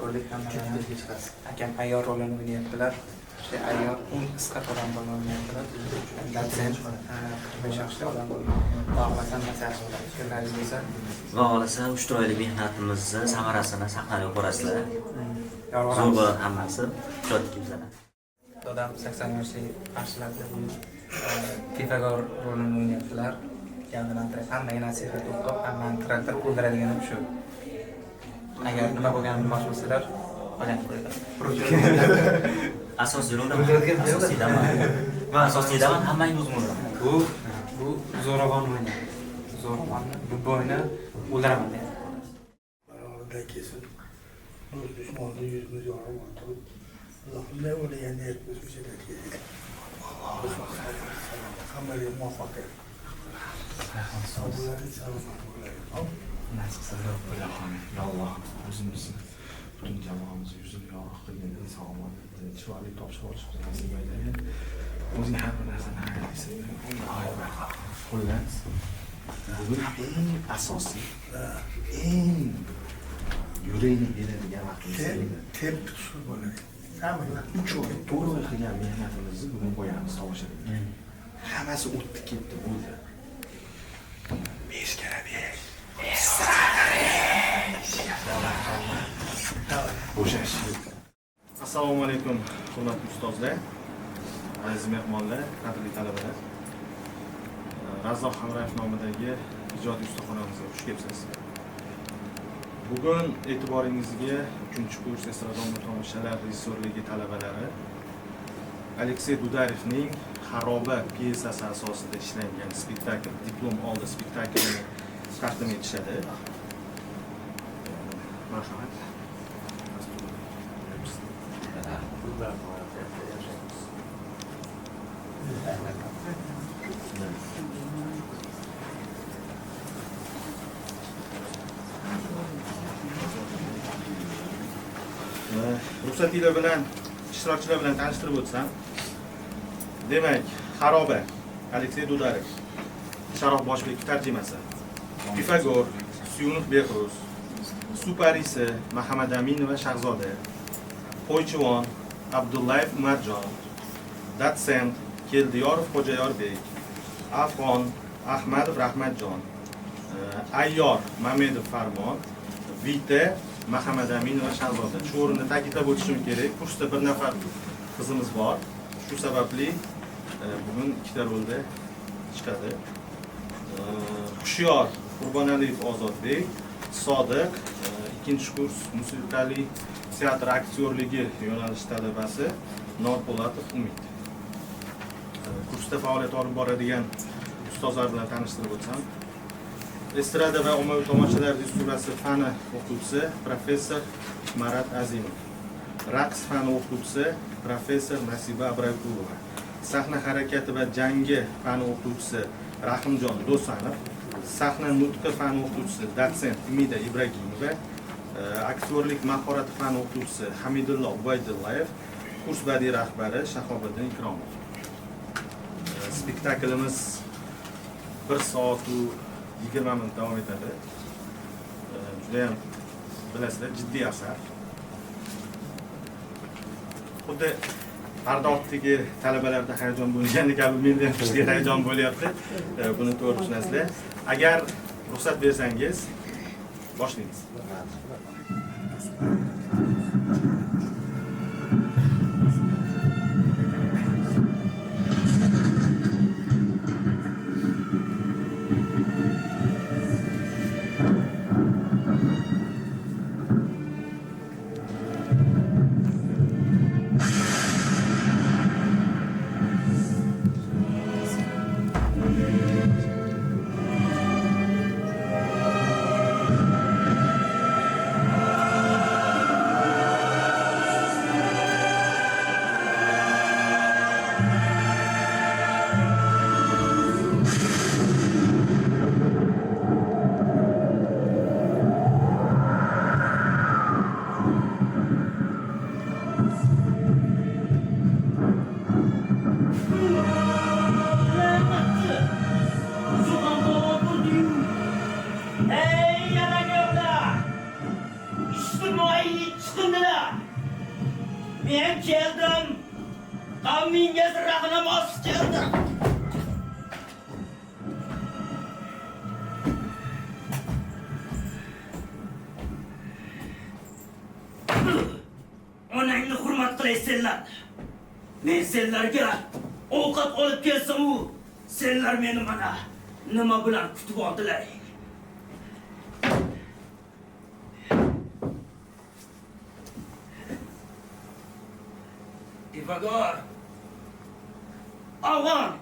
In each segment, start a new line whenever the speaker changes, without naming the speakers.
Ko'rdik hammalarni. Akam ayyor rolini o'ynayaptilar. O'sha ayyor eng qisqa odam rolini o'ynayaptilar. Dotsent 45 yoshli odam. Xudo xohlasa hammasi yaxshi bo'ladi. Fikrlaringiz bo'lsa,
Xudo xohlasa 3-4 oylik mehnatimizni samarasini sahnada ko'rasizlar. Zo'r
yorg'onamiz.
bo'ladi hammasi. Ijodga bizlar.
Dodam 80 yoshli qarshilardi. Pifagor rolini o'ynayaptilar. Gavdalantirib, hammaga nasihat o'qib, hammani tiriltirib o'ldiradigan ham shu. Agar nima bo'lganini bilmoqchi bo'lsalar, qolgan qo'yinglar.
Asosiy rolda asosiydaman. Asosiydaman, hammangni o'zim o'ldiraman.
Bu zo'ravon o'ynaydi. Zo'ravonni, bu boyni o'ldiraman deyapti.
Balolardan kelsin. Do'st dushmanni yuzimiz yorug' o'tirib, Allohim ne o'ylagan niyatimiz o'sha natija. Hammaga muvaffaqiyat. Sog' bo'laylik, salomat bo'laylik. Hop.
Ya Alloh, o'zimizni butun jamoamizni yuzini yorug' qilgin, inson omon chiroyli topshirib olishimizni nasib aylagin. O'zing har bir narsani haylaysan. Xullas, bugun eng asosiy, eng yurakni beradigan vaqtimiz keldi.
Temp tushib bo'ladi. Hamma
3 oy, 4 oy qilgan mehnatimizni bugun qo'yamiz tomoshabinga. Hammasi o'tdi, ketdi, bo'ldi. 5 karra 5. Bo'shash.
Assalomu alaykum, hurmatli ustozlar, aziz mehmonlar, qadrli talabalar. Razzoq Hamrayev nomidagi ijodiy ustaxonamizga xush kelibsiz. Bugun e'tiboringizga 3-kurs estrada tomoshalar rejissyorligi talabalari Aleksey Dudarevning Xaroba pyesasi asosida ishlangan spektakl, diplom oldi spektaklini taqdim etishadi. Marhamat. Ruxsatinglar bilan ishtirokchilar bilan tanishtirib o'tsam. Demak, Xaroba, Aleksey Dudarev, Sharof Boshbekov tarjimasi. Pifagor, Suyunov Behruz, Suparisi, Mahmadaminova Shahzoda, Qo'ychivon, Abdullayev Umarjon, Dotsent, Keldiyorov Xo'jayorbek, Afg'on, Ahmadov Rahmatjon, Ayyor Mamedov Farmon, Vita Mahmadaminova Shahzoda. Shu o'rinda ta'kidlab o'tishim kerak, kursda bir nafar qizimiz bor. Shu sababli bugun ikkita rolda chiqadi. Hushyor Qurbonaliyev Ozodbek, Sodiq, 2-kurs musiqali teatr aktyorligi yo'nalishi talabasi Norpo'latov Umid. Kursda faoliyat olib boradigan ustozlar bilan tanishtirib o'tsam. Estrada va ommaviy tomoshalar rejissurasi fani o'qituvchisi professor Marat Azimov. Raqs fani o'qituvchisi professor Nasiba Abrayqulova. Sahna harakati va jangi fani o'qituvchisi Rahimjon Do'sanov. Sahna nutqi fani o'qituvchisi dotsent Umida Ibragimova. Aktyorlik mahorati fani o'qituvchisi Hamidullo Ubaydullayev, kurs badiiy rahbari Shahobiddin Ikromov. Spektaklimiz 1 soat 20 minut davom etadi. Juda ham bilasizlar, jiddiy asar. Xuddi parda ortidagi talabalarda hayajon bo'lgani kabi menda ham kishiga hayajon bo'lyapti. Buni to'g'ri tushunasizlar. Agar ruxsat bersangiz, boshlaymiz.
Men keldim. Qavmingiz rahnamosi keldi. Onangni hurmat qilaysenlar. Men senlarga ovqat olib kelsam u, senlar meni mana nima bilan kutib oldilar. Pifagor! Afg'on!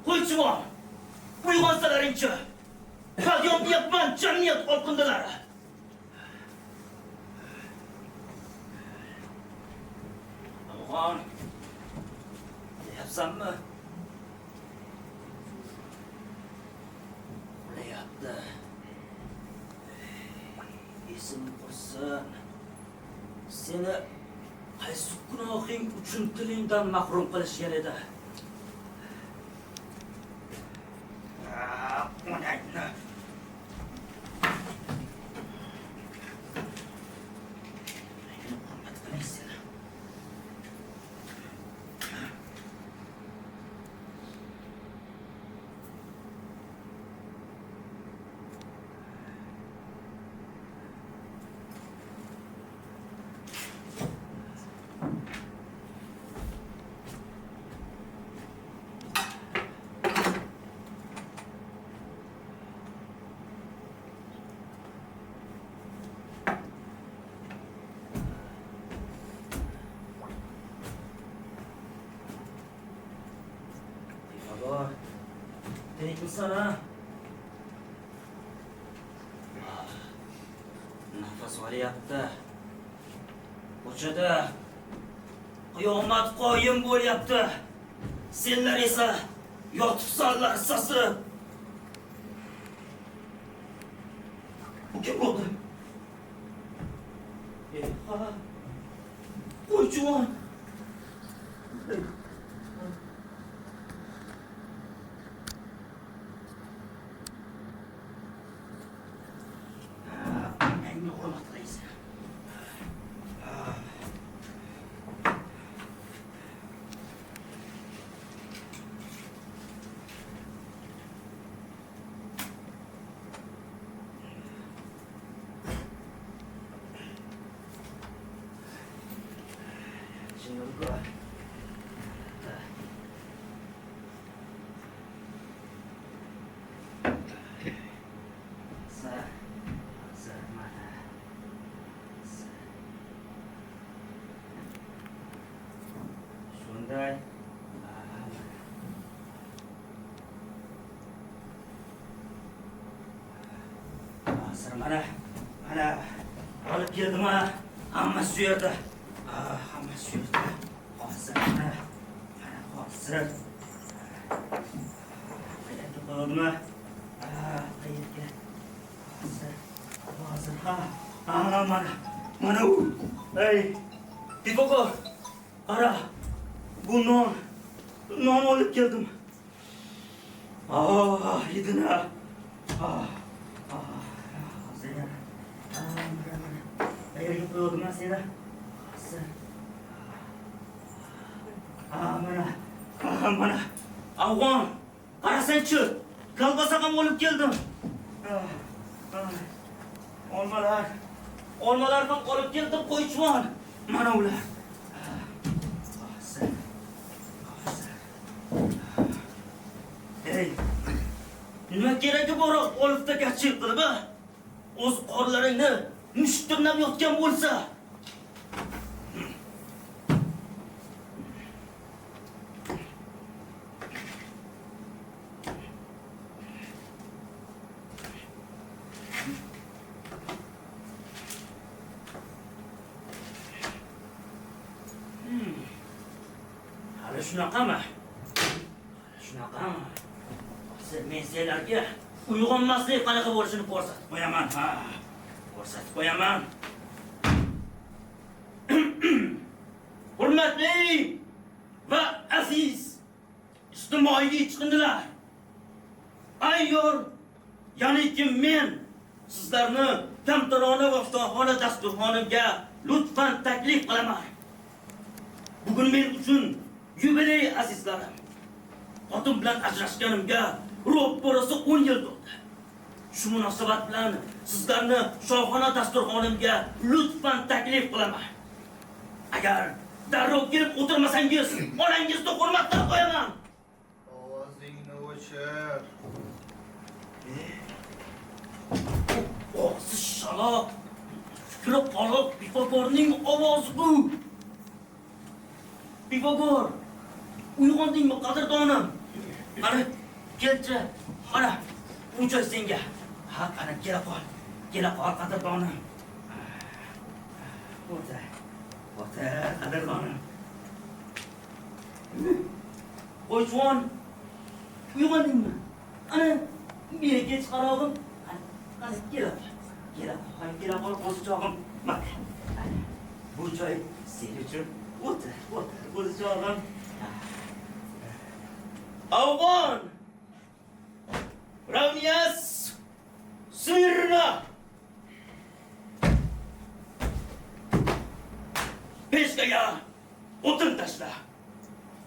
Qo'ychivon! Uyg'onsalaringchi! Qadyon deyapman, jamiyat olqindilari! Afg'on! Deyapsanmi? Uxlayapti. Esim qursin. Seni qaysi gunohing uchun tilingdan mahrum qilishgan edi? Onangni. Onangni hurmat qilaysan. Tirikmisan ha? Nafas olyapti. Ko'chada qiyomat qoyim bo'lyapti. Senlar esa yotibsanlar sasib. Bu kim bo'ldi? Ha. Qo'ychivon. Shunday. Hozir mana olib keldim ha. Hammasi shu yerda. Hammasi shu yerda. Hozir mana hozir. Qayerga qo'ydim? Qayerga? Hozir. Ha, mana. Mana u. Ey, Pifagor. Qara. Bu non. Non olib keldim. Yedin ha. Hozir. Mana. Qayerga qo'ydim seni? Hozir. Mana. Mana. Afg'on. Qarasanchi, kolbasa ham olib keldim. Olmalar. Olmalar ham olib keldim, qo'ychivon. Mana ular. Hozir. Ey, nima keragi bor olifta gachil qilib, ha? O'z qorlaringni mushuk tirnab yotgan bo'lsa. Hali shunaqami? Shunaqami? Hozir men sizlarga uyg'onmaslik qanaqa bo'lishini ko'rsatib qo'yaman, ha. Ko'rsatib qo'yaman. Hurmatli va aziz ijtimoiy chiqindilar. Ayyor, ya'niki men sizlarni kamtarona va shohona dasturxonimga lutfan taklif qilaman. Bugun men uchun yubiley, azizlarim. Xotin bilan ajrashganimga ro'pparasi 10 yil bo'ldi. Shu munosabat bilan sizlarni shohona dasturxonimga lutfan taklif qilaman. Agar darrov kelib o'tirmasangiz, onangizni hurmat qilib qo'yaman.
Ovozingni o'chir.
Og'zi shaloq, fikri qoloq Pifagorning ovozi bu. Pifagor, uyg'ondingmi qadrdonim? Mana, kelchi, mana, bu joy senga. Ha, qani, kela qol, kela qol qadrdonim. O'tir, o'tir qadrdonim. Qo'y juvon, uyg'ondingmi? Ana, beri kech qarog'im. Qani, kela qol, kela qol, kela qol qo'zichog'im. Mana, bu joy sen uchun. O'tir, o'tir qo'zichog'im. Afg'on! Равняйсь! Смирно! Pechkaga o'tin tashla.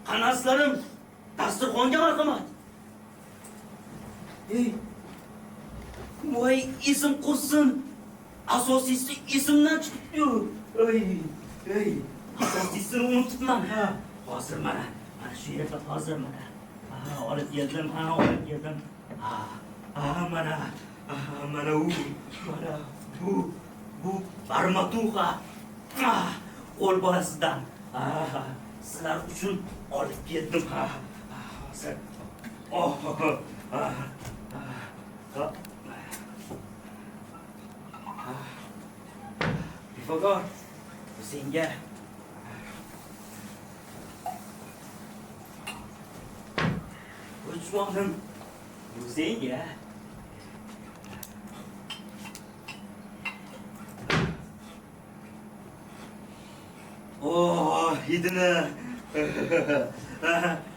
Qanazlarim, dasturxonga marhamat. Ey, voy esim qursin. Asosiysi esimdan chiqibdi-yu. Ey, ey, asosiysini unutibman ha. Hozir mana, mana shu yerda hozir mana. Ha, olib keldim, ha, olib keldim. Ha, ha, mana, ha, mana u, mana bu barmatuxa. Ha, qo'l bolasidan. Ha, sizlar uchun olib keldim ha. Hozir. Oh, ha, ha. Pifagor, bu senga. Javonim, bu senga. Oh, hidini.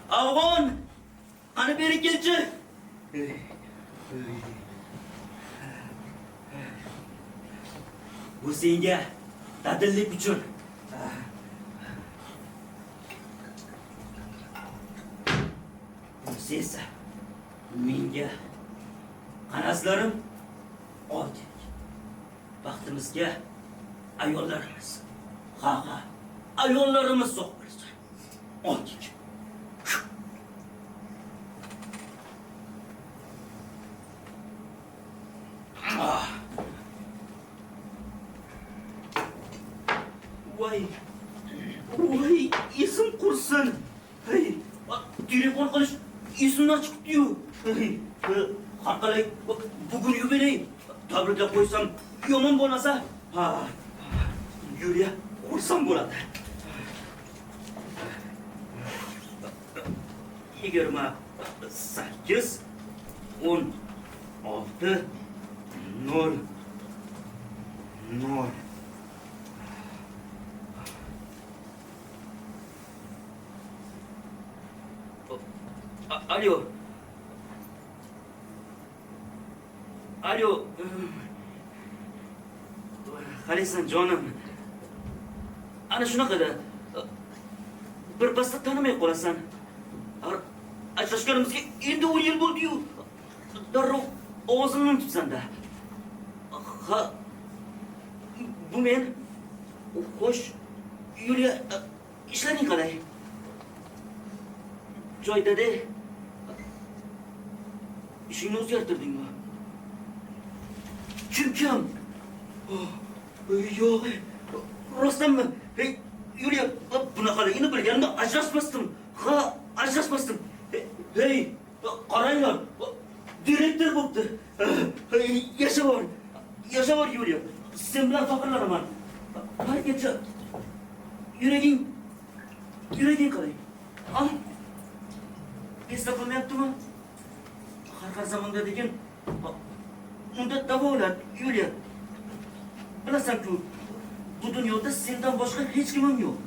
Afg'on, qani beri kelchi. Bu senga dadillik uchun. Bunisi esa menga. Qanazlarim oldik. Baxtimizga ayollarimiz. Ha ha, ayollarimiz sog' bo'lsin. Oldik. Voy, voy, esim qursin. Hey, telefon qilish esimdan chiqibdi-yu. Hey, har qalay bugun yubiley. Tabriklab qo'ysam yomon bo'lmasa, ha, Yuliya xursand bo'ladi. 28 16 0 0. Alo. Alo. Qalaysan jonim? Ana shunaqada bir pasda tanimay qolasan. Ajrashganimizga endi 10 yil bo'ldi-yu. Darrov ovozimni unutibsan-da. Ha, bu men. Xo'sh, Yuliya, ishlaring qalay? Joyda-da. Ishingni o'zgartirdingmi? Kim kim? Yo'q, rostdanmi? Hey, Yuliya, bunaqaligini bilganimda ajrashmasdim. Ha, ajrashmasdim. Hey, qaranglar, direktor bo'pti. Yashavor, yashavor Yuliya. Sen bilan faxrlanaman. Bargacha yuraging qalay? Ah, esda qolmayaptimi? Har har zamonda degan, unda davolat, Yuliya. Bilasan-ku, bu dunyoda sendan boshqa hech kimim yo'q.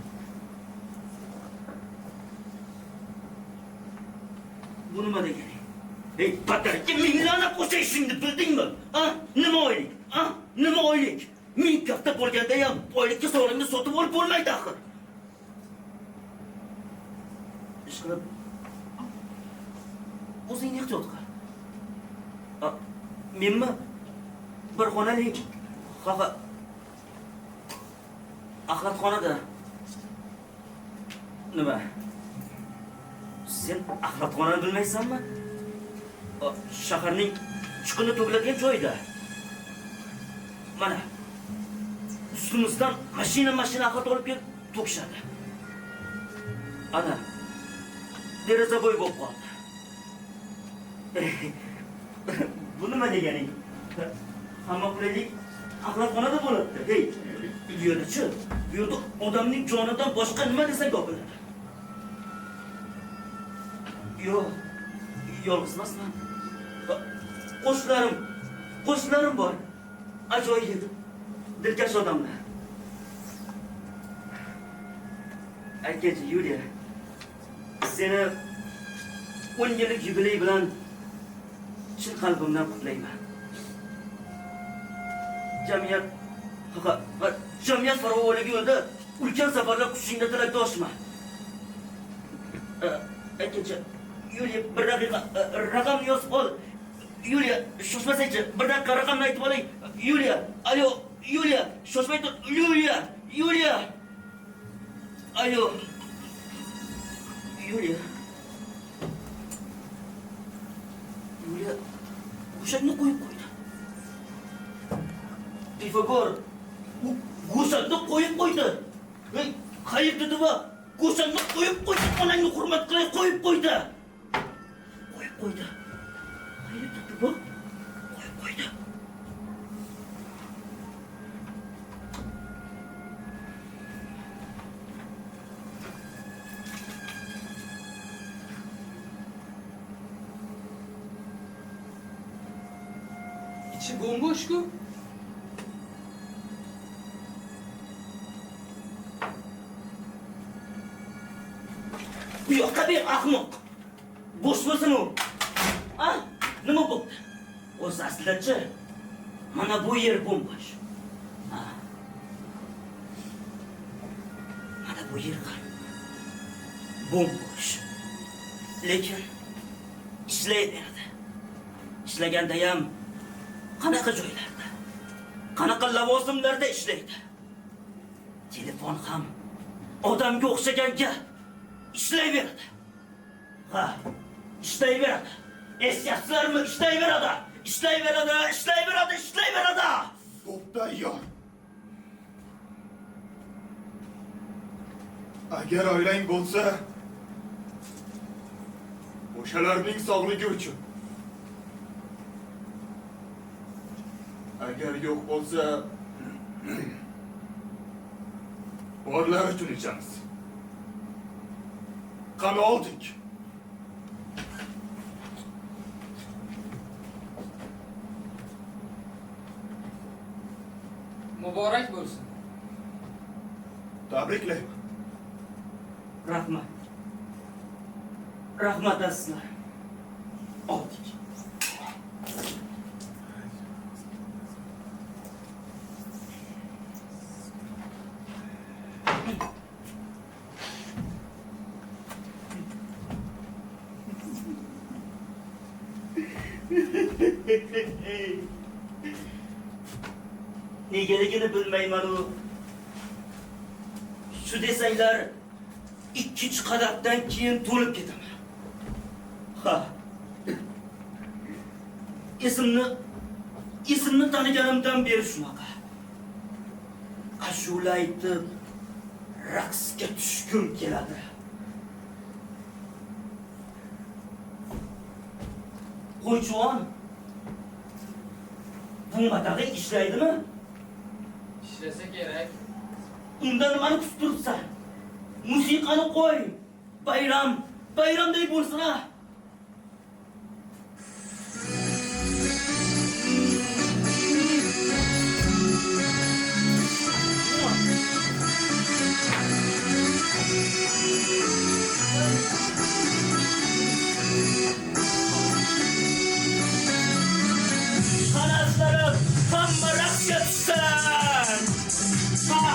Bu nima degani? Ey, batarga minglarni qo'sha ishingni bildingmi? Ha? Nima oylik? Ha? Nima oylik? 1000 kafta bo'lganda ham oylikka sog'lig'ingni sotib olib bo'lmaydi axir. Ishqilib o'zingni ehtiyot qil. Menmi bir xonalik xafa axlatxonada. Nima? Sen axlatxonani bilmaysanmi? Shaharning chiqindi to'kiladigan joyida. Mana ustimizdan mashina axlat olib kelib to'kishadi. Ana deraza bo'yi bo'lib qoldi. Bu nima deganing? Hamma qulaylik axlatxonada bo'ladi. Hey, bu yerda-chi, bu yerda odamning jonidan boshqa nima desang topiladi. Yo'q, yolg'iz emasman. Qo'shnilarim bor. Ajoyib, dilkash odamlar. Aytgancha, Yuliya, seni 10 yillik yubiley bilan chin qalbimdan qutlayman. Jamiyat farovonligi yo'lida ulkan safarlar quchishingda tilakdoshman. Aytgancha, Yuliya, bir daqiqa raqamni yozib ol. Yuliya, shoshmasangchi, bir daqiqa raqamni aytib olay. Yuliya, alo, Yuliya, shoshmay tur. Yuliya, Yuliya. Alo. Yuliya. Yuliya go'shakni qo'yib qo'ydi. Pifagor go'shakni qo'yib qo'ydi. Ey, qayerda dedi? Go'shakni qo'yib qo'ydi, onangni hurmat qilay qo'yib qo'ydi. Qo'yib qo'ydi. Qayerda dedi? Qo'yib qo'ydi.
İçi bomboş-ku.
Bu yoqqa ber, ahmoq. Bo'sh bo'lsin u. A? Nima bo'pti? O'zi aslida-chi, mana bu yer bo'mbo'sh. Mana bu yer ham bo'mbo'sh. Lekin ishlayveradi. Ishlaganda ham qanaqa joylarda, qanaqa lavozimlarda ishlaydi. Telefon ham odamga o'xshaganga ishlayveradi. Ha, ishlayveradi. Eslayapsizlarmi? Ishlayveradi. Ishlayveradi, ishlayveradi, ishlayveradi.
To'xta, yor. Agar oilang bo'lsa, o'shalarning sog'ligi uchun. Agar yo'q bo'lsa, borlar uchun ichamiz. Qani oldik.
Muborak bo'lsin.
Tabriklayman.
Rahmat. Rahmat azizlar. Oldik. Negaligini bilmayman u. Shu desanglar 2-3 qadamdan keyin to'lib ketaman. Ha. Esimni taniganimdan beri shunaqa. Ashula aytib raqsga tushgim keladi. Qo'ychuvon, bu matag'i ishlaydimi?
Ishlasa kerak.
Unda nimani kutib turibsan? Musiqani qo'y. Bayram, bayramday bo'lsin ha. Qanotlarim hamma raqsga tushsin. Ha!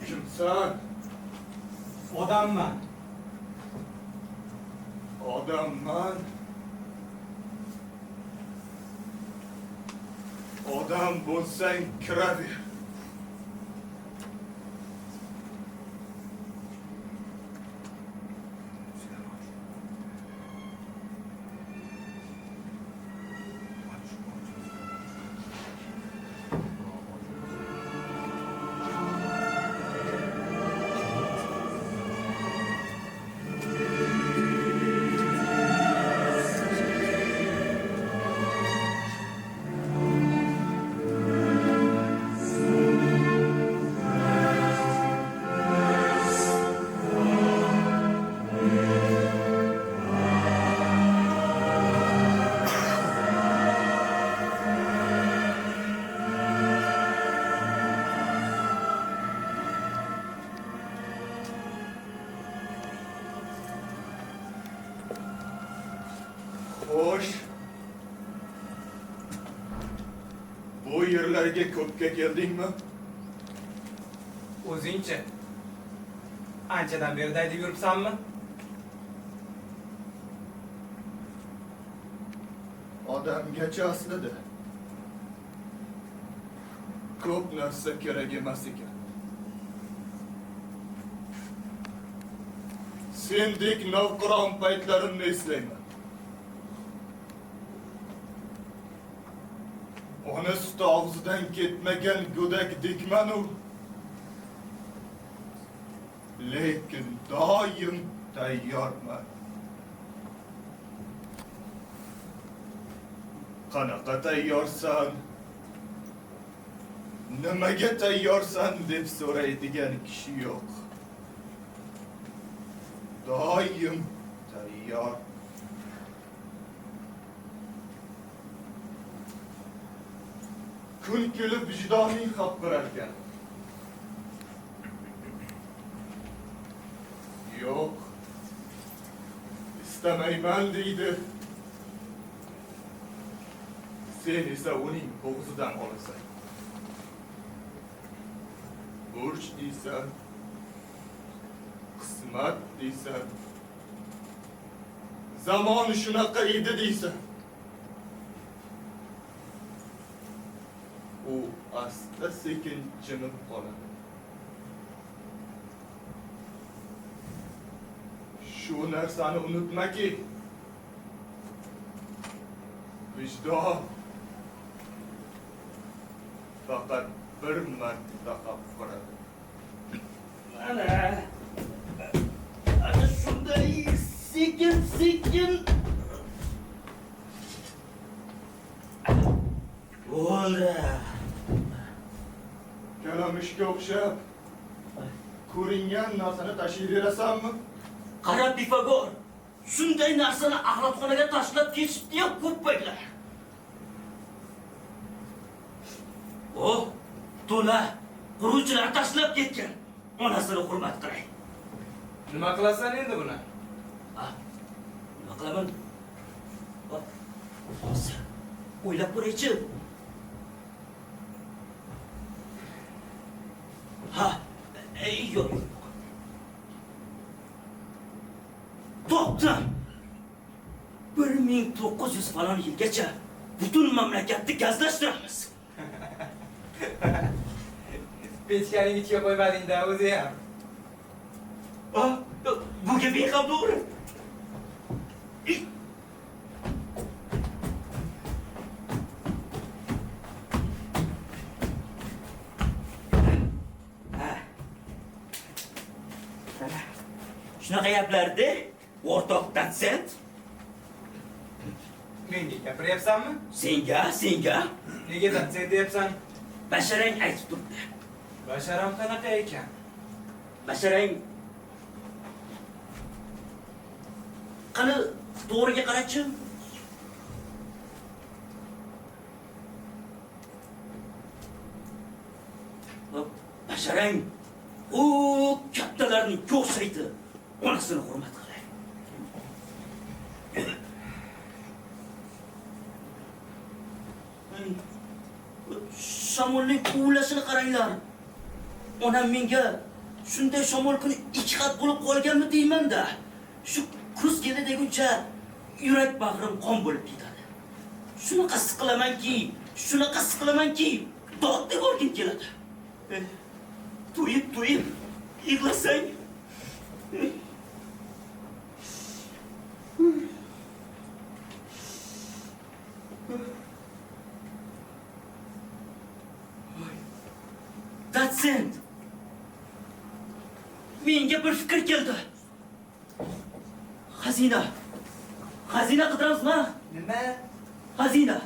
Kimsan?
Odamman.
Odamman. Odam bo'lsang kiraver. Xo'sh. Bu yerlarga ko'pga keldingmi?
O'zingchi. Anchadan beri daydib yuribsanmi?
Odamgacha aslida ko'p narsa kerak emas ekan. Sendek navqiron paytlarimni eslayman. Ona suti og'zidan ketmagan go'dakdekman-u. Lekin doim tayyorman. Qanaqa tayyorsan? Nimaga tayyorsan deb so'raydigan kishi yo'q. Doim tayyor. Kun kelib vijdoning haprirar ekan. Yo'q. Istamayman deydi. Sen esa uning bo'g'zidan olasan. Burch deysan, qismat deysan, zamon shunaqa edi deysan. U asta sekin jimib qoladi. Shu narsani unutmaki, vijdon faqat bir marta haprirar.
Mana, ana shunday sekin sekin bo'ldi.
Kalamishga o'xshab ko'ringan narsani tashiyverasanmi?
Qara Pifagor, shunday narsani axlatxonaga tashlab ketishdi-ya ko'paylar. Oh, to'la quruvchilar tashlab ketgan. Onasini hurmat qilay.
Nima qilasan endi buni?
Ha, nima qilaman? Hozir o'ylab ko'raychi. Ha, yo'q. Topdim. 1900 falan yilgacha butun mamlakatni gazlashtiramiz.
Pechkaning ichiga qo'ymading-da o'zi ham.
Ah, bu gaping ham to'g'ri. Shunaqa gaplarda o'rtoq dotsent.
Menga gapiryapsanmi?
Senga, senga.
Nega dotsent deyapsan?
Basharang aytib turibdi.
Basharam qanaqa ekan?
Basharang qani to'g'riga qarachi. Basharang u kattalarning o'xshaydi. Onasini hurmat qilay. Shamolning quvlashini qaranglar. Onam menga shunday shamol kuni 2 qat bo'lib qolganmi deyman-da. Shu kuz keldi deguncha yurak bag'rim qon bo'lib ketadi. Shunaqa siqilamanki, shunaqa siqilamanki, dod deb o'rgim keladi. To'yib-to'yib yig'lasang. Dotsent. Menga bir fikr keldi. Xazina. Xazina qidiramizmi?
Nima?
Xazina.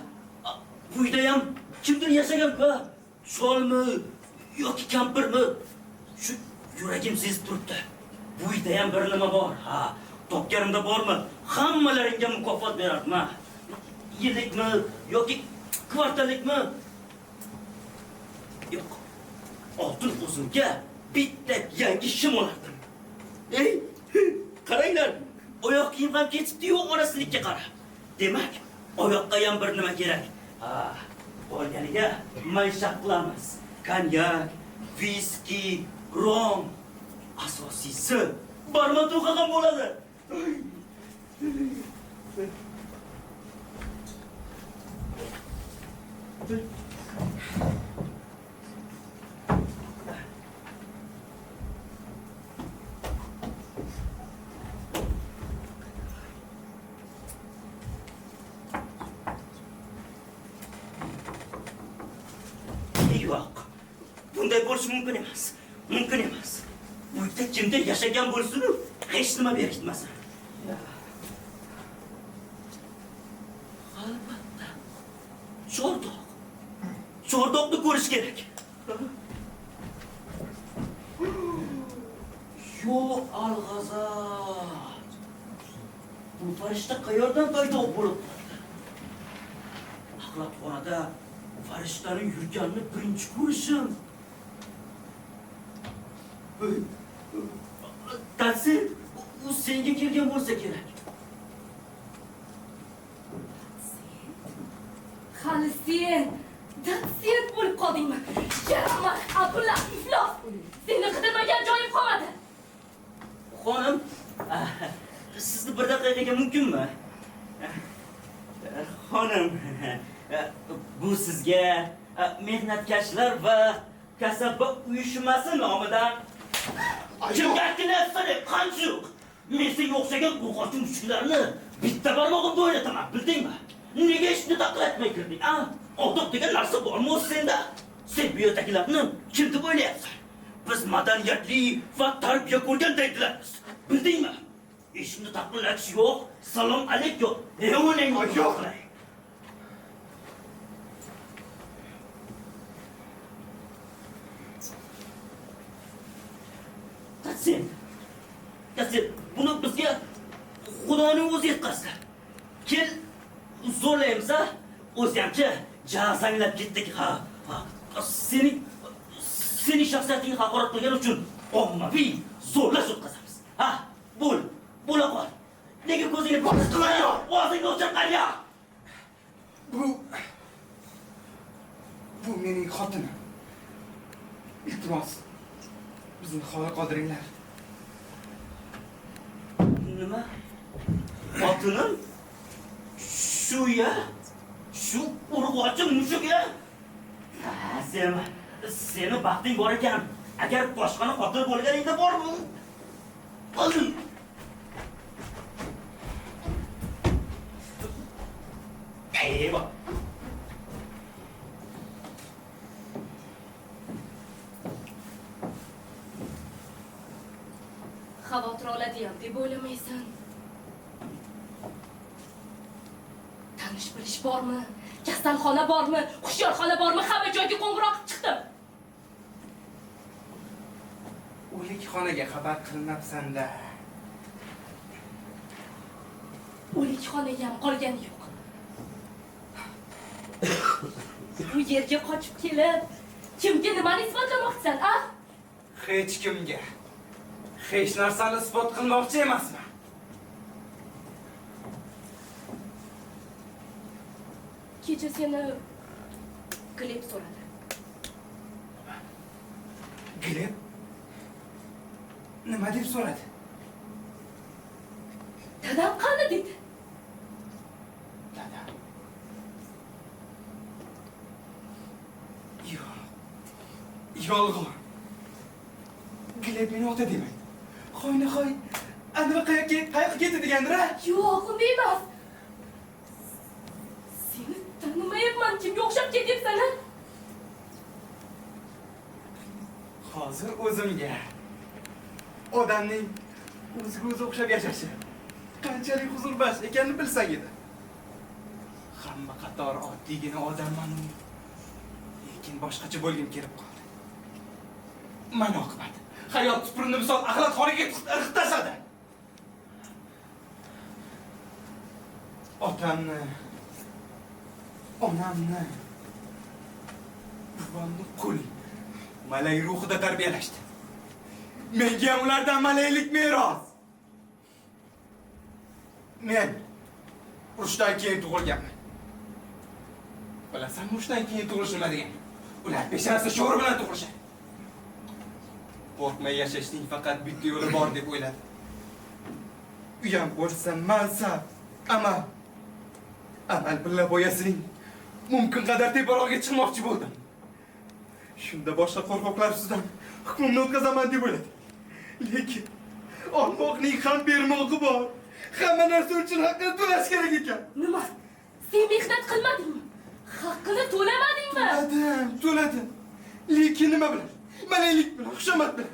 Bu uyda ham kimdir yashagan-ku? Cholmi yoki kampirmi? Shu yuragim sezib turibdi. Bu uyda ham bir nima bor. Ha, topganimda bormi? Hammalaringga mukofot berardim, ha. Yillikmi yoki kvartallikmi? Yo'q. Oltin o'zimga bitta yangi shim olardim. Ey, qaranglar, oyoq kiyim ham ketibdi-yu, onasinikka qarab. Demak, oyoqqa ham bir nima kerak. Ha, qolganiga maishat qilamiz. Konyak, viski, rom. Asosiysi barmato'qa ham bo'ladi. Yo'q. Bunday bo'lishi mumkin emas. Mumkin emas. Uyda kimdir yashagan bo'lsin-u, hech nima berkitmasin. Albatta. Chordoq. Chordoqni ko'rish kerak. Yo al-g'azab. Bu farishta qayerdan paydo bo'lib qoldi? Axlatxonada farishtaning yurganini birinchi ko'rishim. Dotsent, u senga kelgan bo'lsa kerak.
Dotsent? Hali sen dotsent bo'lib qoldingmi? Yaramay, ablah, iflos! Seni qidirmagan joyim qolmadi.
Xonim, sizni bir daqiqaga mumkinmi? Xonim, bu sizga mehnatkashlar va kasaba uyushmasi nomidan. Kimga aytdilar, qancha yo'q. Men senga o'xshagan qo'rqoqchi mushuklarni bitta barmog'imda o'ynataman, bildingmi? Nega ishni taqillatmay kirding, a? Odob degan narsa bormi o'zi senda? Sen bu yerdagilarni kim deb o'ylayapsan? Biz madaniyatli va tarbiya ko'rgan daydilarmiz, bildingmi? Eshikni taqillatish yo'q, salom alik yo'q. Ey onangni yo'q. Dotsent, dotsent, buni bizga Xudoning o'zi yetkazdi. Kel, zo'rlaymiz, ha? O'ziyamchi jazanglab ketdik, ha. Sening shaxsiyatingni haqorat qilgani uchun ommaviy zo'rlash o'tkazamiz. Ha, bo'l, bo'la qol. Nega ko'zingni bosib, og'zingni ochib qarya?
Bu mening xotinim. Iltimos, bizni xoli qoldiringlar.
Nima? Xotinim? Shu ya? Shu urg'ochi mushuk ya? Ha, seni baxting bor ekan. Agar boshqani xotin bo'lganingda bormi? Eyvah!
Xavotir oladi-yam deb o'ylamaysan. Tanish bilish bormi? Kasalxona bormi? Hushyorxona bormi? Hamma joyga qo'ng'iroq qilib chiqdim.
O'likxonaga xabar qilmabsan-da.
O'likxonaga ham qolgani yo'q. Bu yerga qochib kelib, Kimga nimani isbotlamoqchisan, a?
Hech kimga. Hech narsani isbot qilmoqchi emasman.
Kecha seni Gleb so'radi.
Gleb? Nima deb so'radi?
Dadam qani dedi.
Dadam. Yo'q. Yolg'on. Gleb meni ota demaydi. Hoynahoy, anava qayoqqa ketdi degandir-a?
Yo'q, unday emas. Seni tanimayapman, kimga o'xshab ketyapsan, a?
Hozir o'zimga odamning o'ziga o'zi o'xshab yashashi qanchalik huzurbaxsh ekanini bilsang edi. Hamma qatori oddiygina odamman, lekin boshqacha bo'lgim kelib qoldi. Mana oqibat. Hayot tupurni misol axlatxonaga irg'itib tashladi. Otamni, onamni, buvamni qul malak ruhida tarbiyalashdi. Menga ham ulardan malaklik meros. Men urushdan keyin tug'ilganman. Bilasanmi urushdan keyin tug'ilish nima degani? Ular peshonasi sho'ri bilan tug'ilishadi. Qo'rqmay yashashning faqat bitta yo'li bor deb o'yladim. Uyam bo'lsa mansab, amal. Amal bilan boyasining mumkin qadar teparog'iga chiqmoqchi bo'ldim. Shunda boshqa qo'rqoqlar ustidan hukmimni o'tkazaman deb o'yladim. Lekin olmoqning ham bermog'i bor. Hamma narsa uchun haqqini to'lash kerak ekan.
Nima? Sen mehnat qilmadingmi? Haqqini to'lamadingmi?
To'ladim, to'ladim. Lekin nima bilan? Malaklik bilan, xushomat bilan.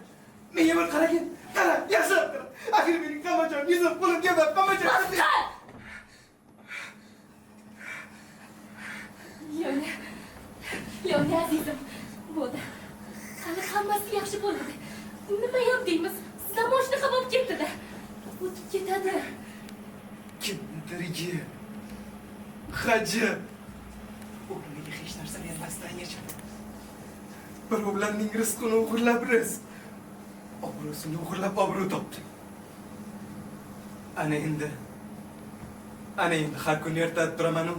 Menga bir qaragin, qara, yaxshilab qara. Axir mening hamma joyim, yuzim, qo'lim, gapim, hamma joyim.
Bas qil! Lyonya, Lyonya azizim, bo'ldi. Hali hammasi yaxshi bo'ladi. Nima ham deymiz? Zamon shunaqa bo'lib ketdi-da. O'tib ketadi.
Kimnidir yeb, g'ajib, o'rniga hech narsa bermasdan yashadi. Birovlarning rizqini o'g'irlab rizq, obro'sini o'g'irlab obro' topdi. Ana endi har kuni ertalab turaman-u,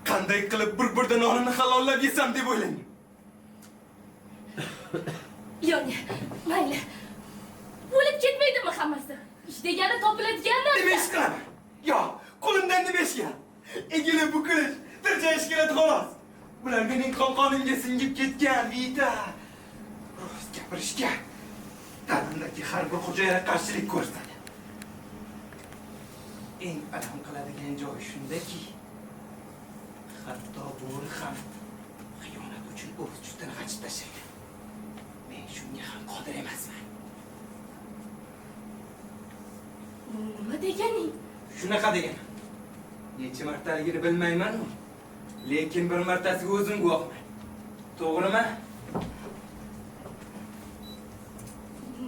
qanday qilib bir burda nonini halollab yesam deb o'ylayman.
Lyonya, mayli. Bo'lib ketmaydimi hammasi? Ish degani topiladigan narsa.
Nima ish qilaman? Yo'q, qo'limdan nima ish keladi? Egilib bukilish, tirjayish keladi xolos. Bular mening qon-qonimga singib ketgan, Vita. Rost gapirishga tanamdagi har bir hujayra qarshilik ko'rsatadi. Eng alam qiladigan joy shundaki, hatto bo'ri ham xiyonat uchun o'z jutini g'ajib tashlaydi. Men shunga ham qodir emasman.
Nima deganing?
Shunaqa deganim. Necha martaligini bilmayman-u, lekin bir martasiga o'zim guvohman. To'g'rimi?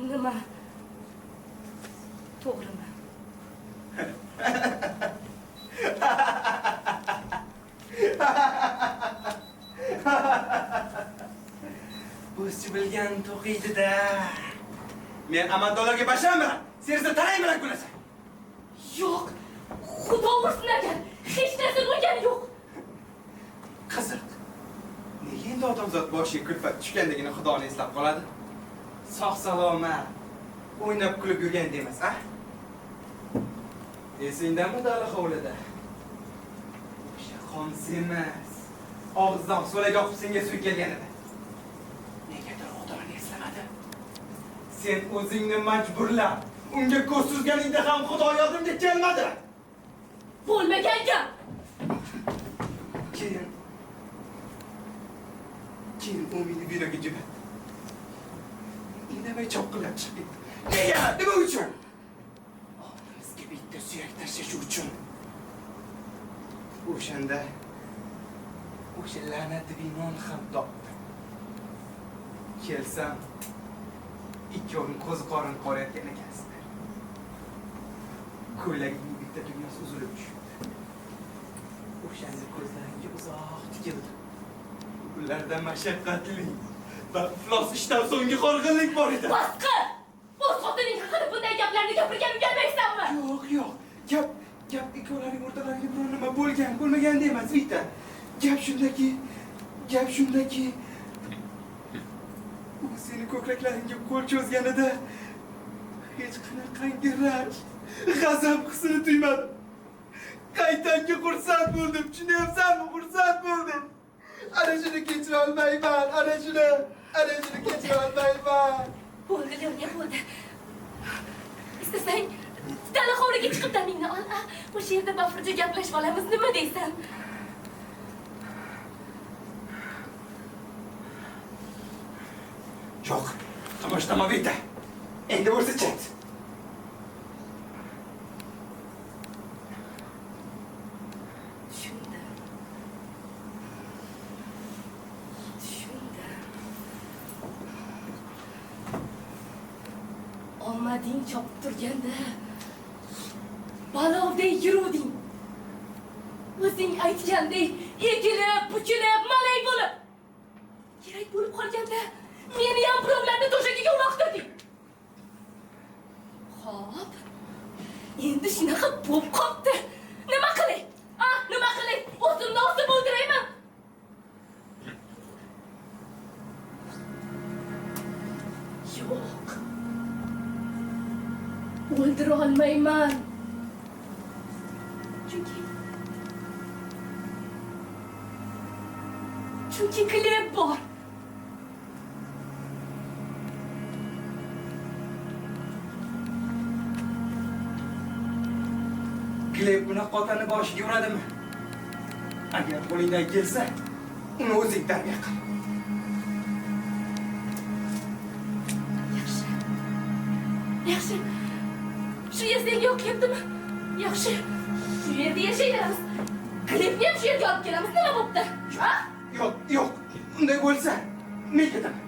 Nima? To'g'rimi?
O'zchi bilgan to'qiydi-da. Men amaldorlarga basham bilan, sen esa tanang bilan kulasan.
Yo'q, Xudo ursin agar, hech narsa bo'lgani yo'q.
Qiziq. Nega endi odamzod boshiga kulfat tushganligini Xudoni eslab qoladi? Sog' salomat, o'ynab kulib yurgan demas, a? Esingdami dala hovlida? O'sha qon semiz, og'zidan so'lak oqib senga suykalgan edi. Negadir Xudoni eslamadi. Sen o'zingni majburlab, unga ko'z suzganingda ham Xudo yordamga kelmadi.
Bo'lmagan gap.
Keyin u meni binoga jo'natdi. Indamay chopqillab chiqib ketdi. Nega? Nima uchun? Oldimizga bitta suyak tashlash uchun. O'shanda o'sha la'nati binoni ham topdim. Kelsam, ikkovning ko'zi qorin qorayotgan ekansizlar. Ko'ylagining bitta tugmasi uzilib tushibdi. O'shanda ko'zlarimga uzoq tikildi.
Ularda mashaqqatli va iflos ishdan so'nggi horg'inlik bor edi.
Boshqa! O'z xotining haqida bunday gaplarni gapirgan uyalmaysanmi?
Yo'q, yo'q. Gap ikkovlaring o'rtalarida biror nima bo'lgan, bo'lmaganda emas, Vita. Gap shundaki, u seni ko'kraklaringga qo'l cho'zganida hech qanaqangi rashk, g'azab hissini tuymadim. Qaytanga xursand bo'ldim, tushunyapsanmi? Xursand bo'ldim. Ana shuni kechira olmayman, ana shuni kechira olmayman.
Bo'ldi, Lyonya, bo'ldi. Istasang, dala hovliga chiqib damingni ol, a? O'sha yerda bafurja gaplashib olamiz, nima deysan?
Yo'q, tomashlama Vita. Endi bo'lsa chet.
Tushundim. Omading chopib turganda balovdek yuruvding. O'zing aytgandek egilib, bukilib, malak bo'lib. Kerak bo'lib qolganda meni ham birovlarni to'shagiga uloqtirding. Xo'p, endi shunaqa bo'lib qoldi. Nima qilay? A, nima qilay? O'zimni o'zim o'ldiraymi? Yo'q. O'ldira olmayman. Chunki Gleb bor.
Gleb bunaqa otani boshiga uradimi? Agar qo'lingdan kelsa, uni o'zing tarbiya qil.
Yaxshi. Yaxshi. Shu yer senga yoqyaptimi? Yaxshi. Shu yerda yashayveramiz. Glebni ham shu yerga olib kelamiz. Nima bo'pti? Ha?
Yo'q, yo'q. Unday bo'lsa, men ketaman.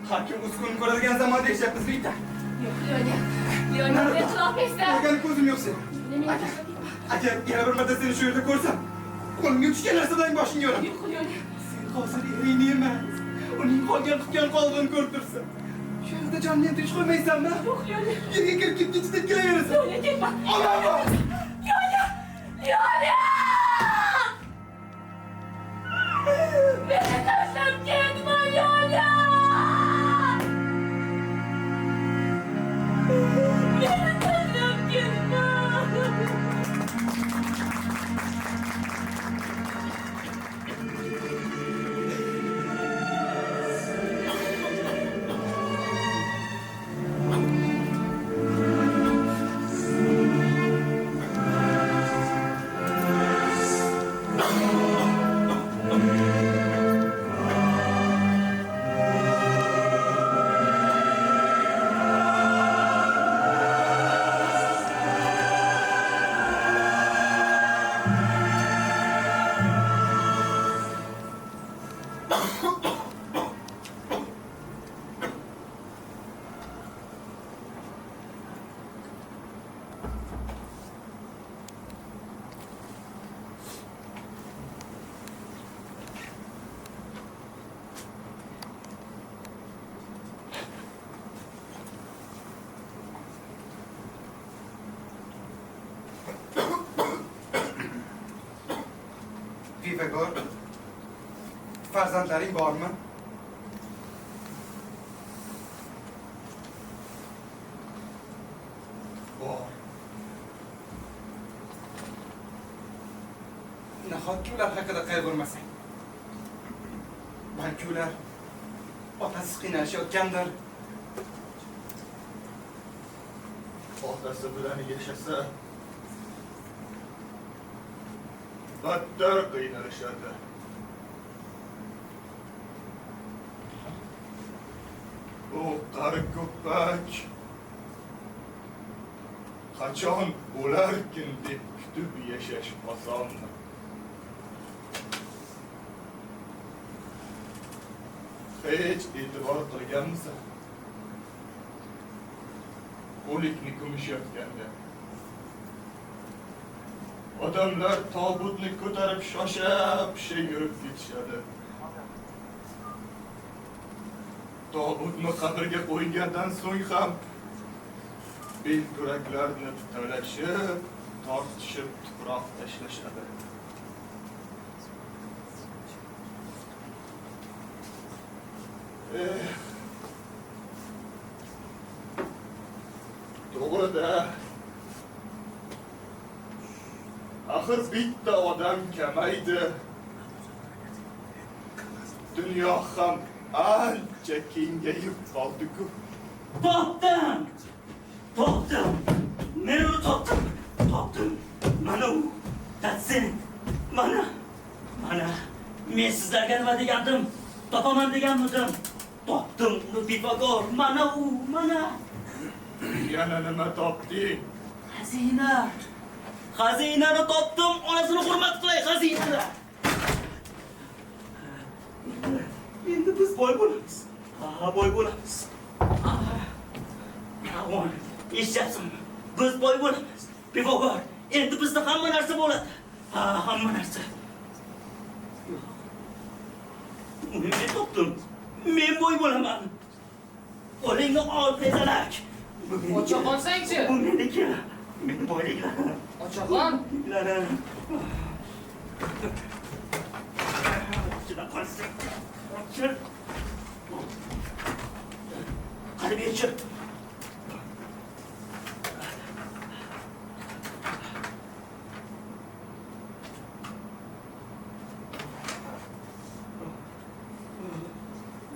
Har kim o'z kunini ko'radigan zamonda yashayapmiz, Vita.
Yo'q, Lyonya. Lyonya, men qilolmaysan.
Ko'rgani ko'zim yo'q seni. Agar yana bir marta seni shu yerda ko'rsam, qo'limga tushgan narsadan boshingga uraman.
Yo'q, Lyonya.
Sen hozir eringni emas, uning qolgan qutgan qoldig'ini ko'rib tursan. Shu yerda jonini ham tinch qo'ymaysanmi?
Yo'q, Lyonya.
Yerga kirib ketguncha tepkilayverasan.
Lyonya, ketma.
Olaman.
Lyonya! Lyonya! Meni tashlab ketma, Lyonya! Meni tashlab ketma!
Pifagor, farzandlaring bormi? Bor. Nahotki ular haqida qayg'urmasang? Balki ular otasiz qiynalishayotgandir.
Otasi bilan yashasa battar qiynalishadi. U qari ko'ppak qachon bo'larkin deb kutib yashash osonmi? Hech e'tibor qilganmisan? O'likni ko'mishayotganda odamlar tobutni ko'tarib shosha-pisha yurib ketishadi. Tobutni qabrga qo'ygandan so'ng ham belkuraklarni talashib, tortishib tuproq tashlashadi. To'g'ri-da. Axir bitta odam kamaydi. Dunyo ham ancha kengayib qoldi-ku.
Topdim! Topdim! Men uni topdim! Topdim! Mana u! Dotsent! Mana! Mana! Men sizlarga nima degandim? Topaman deganmidim? Topdim uni, Pifagor! Mana u! Mana!
Yana nima topding?
Xazina! Xazinani topdim! Onasini hurmat qilay, xazinani! Endi biz boy bo'lamiz. Ha, boy bo'lamiz. Eshityapsizmi? Biz boy bo'lamiz. Pifagor, endi bizda hamma narsa bo'ladi. Ha, hamma narsa. Yo'q. Uni men topdim. Men boy bo'laman. Qo'lingni ol, tezalak.
Ocha qolsangchi?
Bu meniki. Meni boyliklarim.
Ocha qol.
Boyliklarim. Ochila qolsang. Ochil. Qani berchi.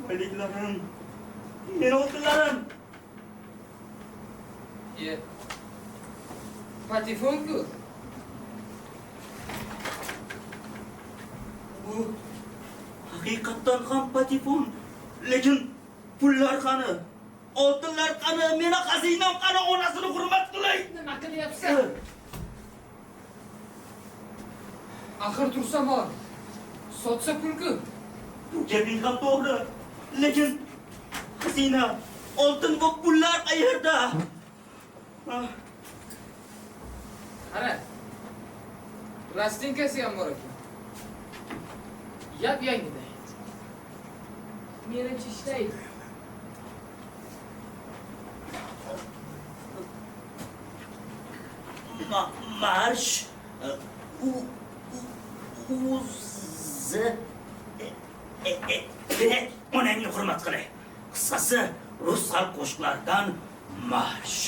Boyliklarim. Meni oltinlarim.
Ye. Patefon-ku.
Bu haqiqatdan ham patefon. Lekin pullar qani? Oltinlar qani? Meni xazinam qani? Onasini hurmat qilay.
Nima qilyapsan? Axir tursa mol, sotsa pul-ku.
Bu gaping ham to'g'ri. Lekin xazina, oltin va pullar qayerda?
Qara. Plastinkasi ham bor ekan. Yap-yangiday.
Menimcha ishlaydi.
Marsh U U Z E E P onangni hurmat qilay. Qisqasi, rus xalq qo'shiqlaridan marsh.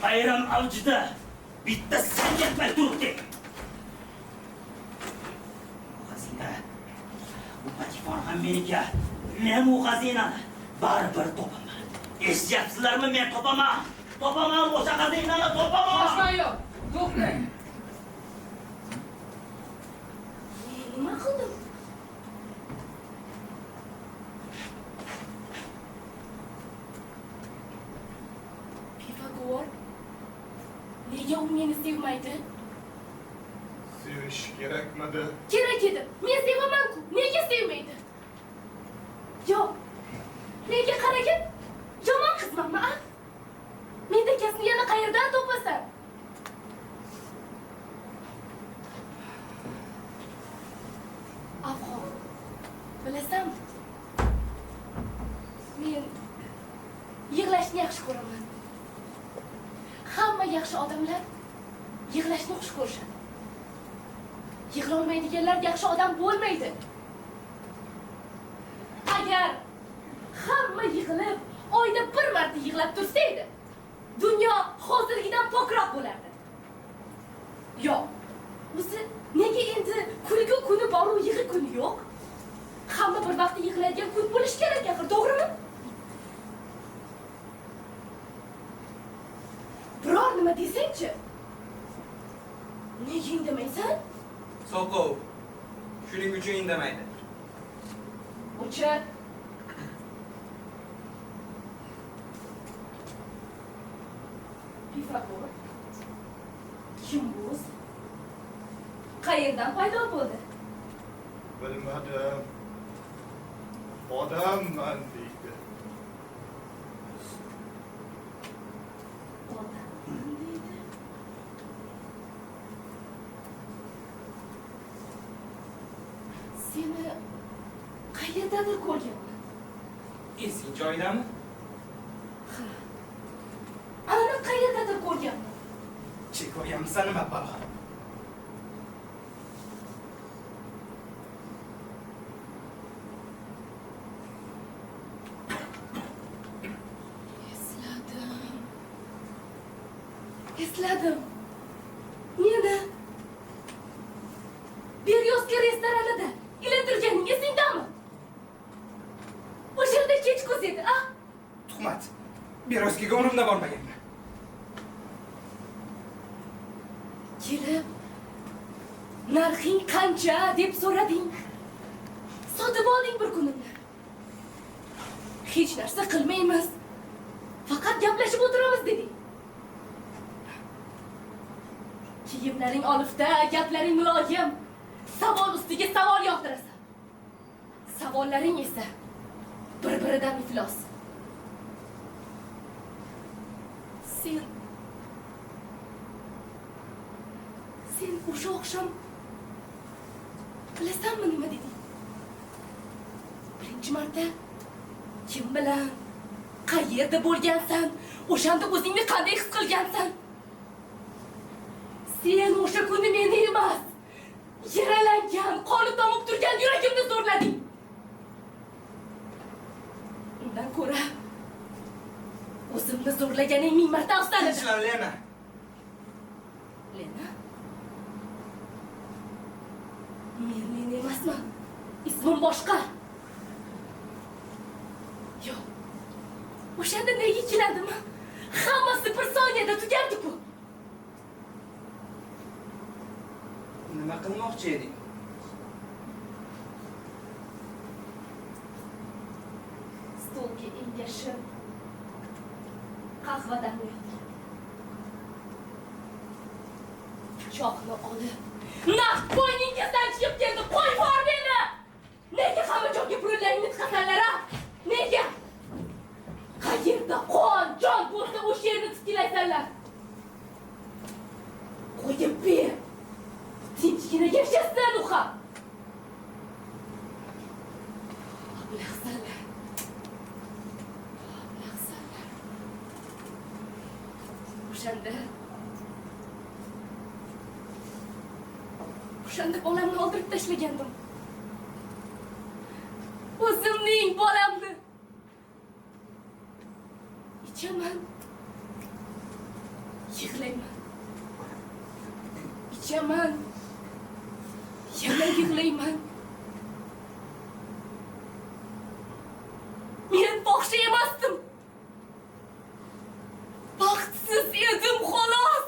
Bayram avjida bitta san yetmay turibdi. Bu xazina, bu patefon ham meniki. Men bu xazinani baribir topaman. Eshityapsizlarmi? Men topaman. Topaman o'sha xazinani, topaman.
Boshman yo'q. To'xtang.
Men nima qildim? Pifagor, nega u meni sevmaydi?
Sevish kerakmidi?
Kerak edi. Men sevaman-ku. Nega sevmaydi? Yo'q. Menga qaragin. Yomon qizmanmi, a? Mendakasini yana qayerdan topasan? Afg'on, bilasanmi? Men yig'lashni yaxshi ko'raman. Hamma yaxshi odamlar yig'lashni xush ko'rishadi. Yig'lolmaydiganlar yaxshi odam bo'lmaydi. Agar hamma yig'ilib, oyda bir marta yig'lab tursa edi, dunyo hozirgidan pokroq bo'lardi. Yo'q. O'zi nega endi kulgu kuni bor-u yig'i kuni yo'q? Hamma bir vaqtda yig'laydigan kun bo'lishi kerak axir, to'g'rimi? nima desangchi? Nega indamaysan?
Soqov. Shuning uchun indamaydi.
O'chir. Pifagor. Kim bu o'zi? Qayerdan paydo bo'ldi?
Bilmadim. Odamman deydi.
Odamman deydi. Seni qayerdadir ko'rganman.
Esing joyidami?
Ha. Aniq qayerdadir ko'rganman.
Chekoyamsan nima balo?
Esladim. Esladim. Meni Beryozka restoranida ilintirganing esingdami? O'sha yerda kech ko'z edi, a?
Tuhmat. Beryozkaga umrimda bormaganman.
Kelib, narxing qancha deb so'rading. Sotib olding bir kunimni. Hech narsa qilmaymiz. Faqat gaplashib o'tiramiz deding. Kiyimlaring olifda, gaplaring muloyim. Savol ustiga savol yog'dirasan. Savollaring esa bir-biridan iflos. Sen o'sha oqshom bilasanmi nima deding? Birinchi marta kim bilan, qayerda bo'lgansan, o'shanda o'zingni qanday his qilgansan? Sen o'sha kuni meni emas, yaralangan, qoni tomib turgan yuragimni zo'rlading. Undan ko'ra o'zimni zo'rlaganing ming marta afzal edi.
Tinchlan, Lena.
Lena? Men Lena emasman. Ismim boshqa. Yo'q. O'shanda nega ikkilandim? Hammasi bir soniyada tugardi-ku.
Nima qilmoqchi eding?
Stolga engashib, qahvadan uyatgan. Pichoqni olib, naq bo'yningizdan chiqib keldi. Qo'y bor meni! Nega hamma joyga burunlaringni tiqasanlar, a? Nega? Qayerda qon, jon bo'lsa o'sha yerni titkilaysanlar. Qo'yib ber. Tinchgina yashasin u ham. Ablahsanlar. Ablahsanlar. O'shanda bolamni oldirib tashlagandim. O'zimning bolamni. Ichaman. Yig'layman. Ichaman. Yana yig'layman. Men fohisha emasdim. Baxtsiz edim xolos.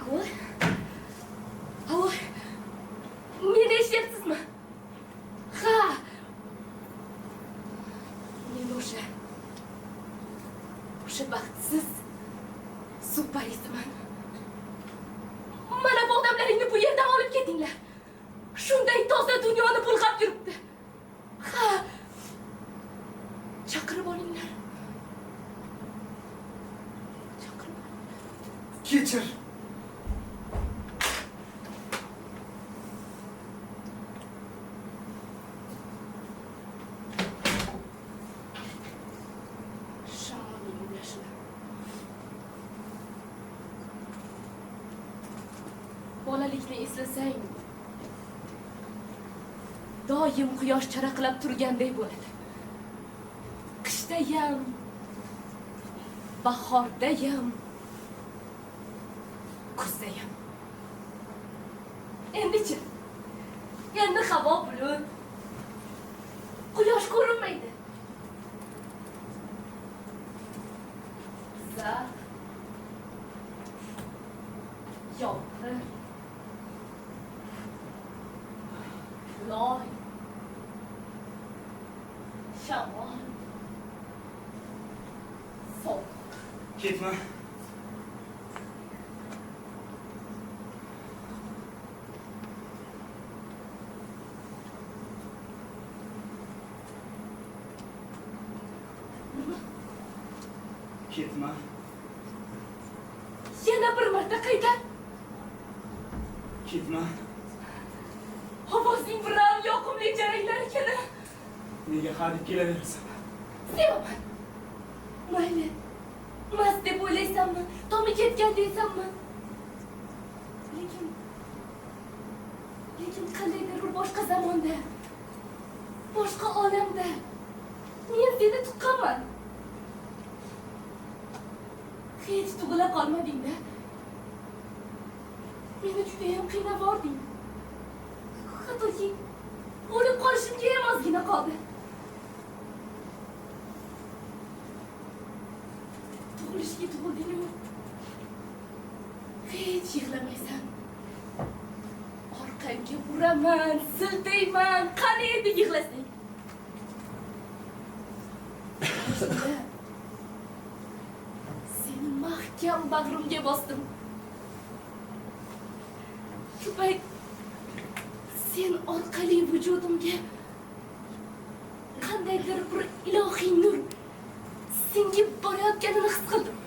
Alo? Alo? Meni eshityapsizmi? Ha. Men o'sha baxtsiz suv parisiman. Mana bu odamlaringni bu yerdan olib ketinglar. Shunday toza dunyoni bulg'ab yuribdi. Ha. Chaqirib olinglar. Chaqirib olinglar.
Kechir.
Shamolning uvlashini. Bolalikni eslasang, doim quyosh charaqlab turganday bo'ladi. Qishdayam, bahordayam. Kuzdayam. Endichi? Endi havo bulut. Quyosh ko'rinmaydi. Zax. Yomg'ir. Loy. Shamol. Sovuq.
Ketma. Ketma.
Yana bir marta qaytar.
Ketma.
Ovozing bilan yoqimli jaranglari keladi.
Nega hadeb kelaverasan?
Sevaman. Mayli. Mast deb o'ylaysanmi? Tomi ketgan deysanmi? Lekin qandaydir bir boshqa zamonda, boshqa olamda men seni tuqqanman. Hech tug'ila qolmading-da. Meni judayam qiynab yubording. Hattoki o'lib qolishimga ham ozgina qoldi. Tug'ilishga tug'ilding-u, hech yig'lamaysan. Orqangga uraman, siltayman, qani endi yig'lasang. Seni mahkam bag'rimga bosdim. Shu payt sen orqali vujudimga qandaydir bir ilohiy nur singib borayotganini his qildim.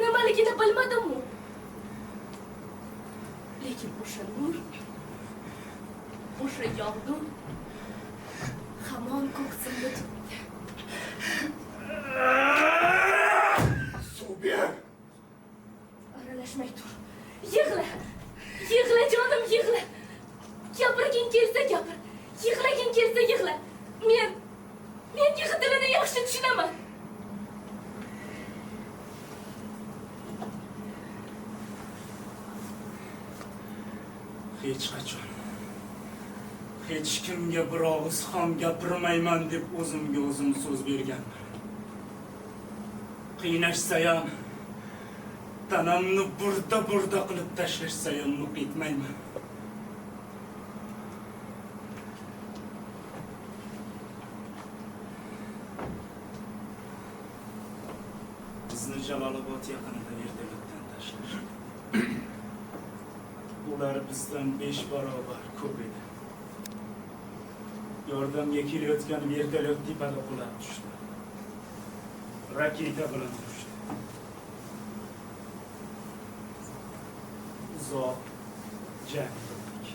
Nimaligini bilmadim-u. Lekin o'sha nur, o'sha yog'du hamon ko'ksimda turibdi.
Suv ber.
Aralashmay tur. Yig'la. Yig'la jonim, yig'la. Gapirging kelsa gapir. Yig'laging kelsa yig'la. Men yig'i tilini yaxshi tushunaman.
Hech qachon hech kimga bir og'iz ham gapirmayman deb o'zimga o'zim so'z berganman. Qiynashsayam, tanamni burda-burda qilib tashlashsayam nuq etmayman. Bizni Jalolobod yaqinida vertolyotdan tashlashdi. Ular bizdan 5 barobar ko'p edi. Yordamga kelayotgan vertolyot tepada qulab tushdi. Raketa bilan tushdi. Uzoq jang qildik.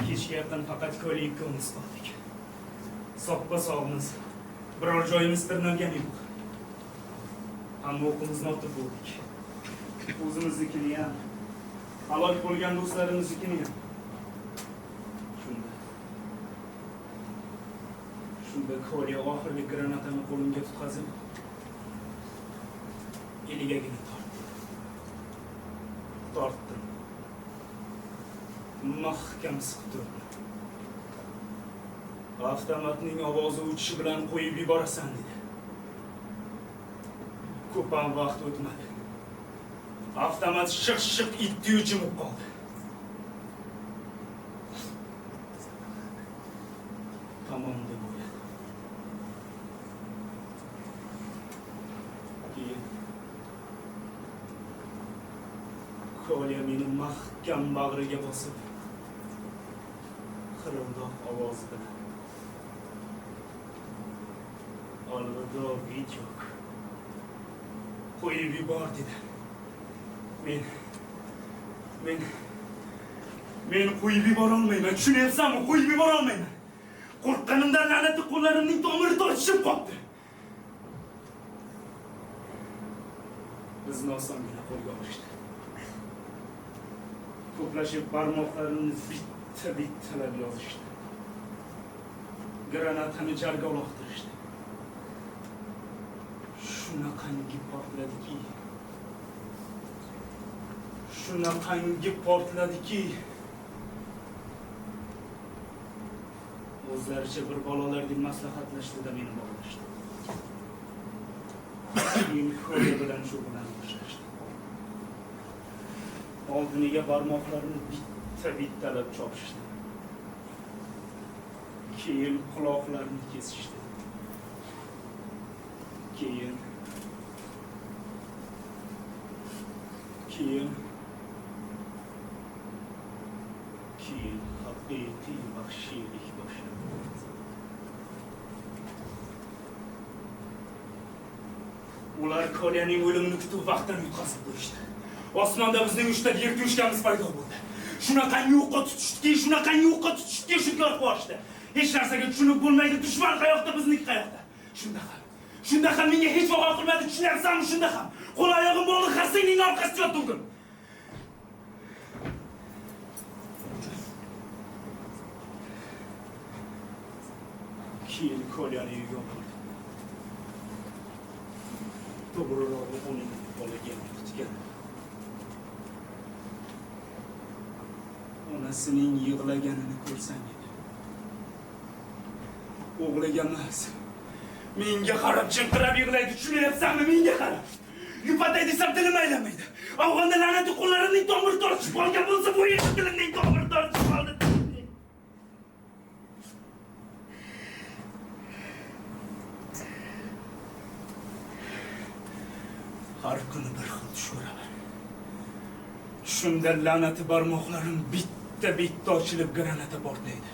Kechga yaqin faqat Kolya ikkovimiz qoldik. Soppa-sog'miz, biror joyimiz tirnalgani yo'q. Hamma o'qimizni otib bo'ldik. O'zimiznikini ham, halok bo'lgan do'stlarimiznikini ham. Shunda Kolya oxirgi granatani qo'limga tutqazib, eligagini tortdi. Tortdim. Mahkam siqib turdi. Avtomatning ovozi o'chishi bilan qo'yib yuborasan dedi. Ko'p ham vaqt o'tmadi. Avtomat shiq-shiq itdi-yu jimib qoldi. Tamom deb o'yladim. Keyin Kolya meni mahkam bag'riga bosib, xirildoq ovozi bilan "Alvido, Vityok, qo'yib yubor" dedi. Men qo'yib yubora olmayman, tushunyapsanmi? Qo'yib yubora olmayman. Qo'rqqanimdan la'natli qo'llarimning tomiri tortishib qoldi. Bizni osongina qo'lga olishdi. To'plashib barmoqlarini bitta-bittalab yozishdi. Granatani jarga uloqtirishdi. Shu Shunaqangi portladiki, shunaqangi portladiki, o'zlaricha bir bolalardek maslahatlashdi-da meni bog'lashdi. Keyin Kolya bilan shug'ullana boshlashdi. Oldiniga barmoqlarini bitta-bittalab chopishdi. Keyin quloqlarini kesishdi. Keyin haqiqiy vahshiylik boshlandi. Ular Kolyaning o'limini kutib vaqtdan yutqazib qo'yishdi. Osmonda bizning uchta yertushkamiz paydo bo'ldi. Shunaqangi o'qqa tutishdiki, shunaqangi o'qqa tutishdiki, shudgor qilishdi. Hech narsaga tushunib bo'lmaydi, dushman qayoqda, bizniki qayoqda. Shunda ham menga hech vaqo qilmadi, tushunyapsanmi? Shunda ham qo'l oyog'im bog'liq xarsangning orqasida yotdim. Keyin Kolyani uyga olib. To'g'rirog'i uning bolaga tutgan. Onasining yig'laganini ko'rsang edi. O'g'liga emas, menga qarab chinqirab yig'laydi, tushunyapsanmi? Menga qarab. Yupatay desam tilim aylanmaydi. Afg'onda la'nati qo'llarimning tomiri tortishib qolgan bo'lsa, bu yerda tilimning tomiri tortishib qoldi. Har kuni bir xil tush ko'raman. Tushimda la'nati barmoqlarim bitta-bitta ochilib granata portlaydi.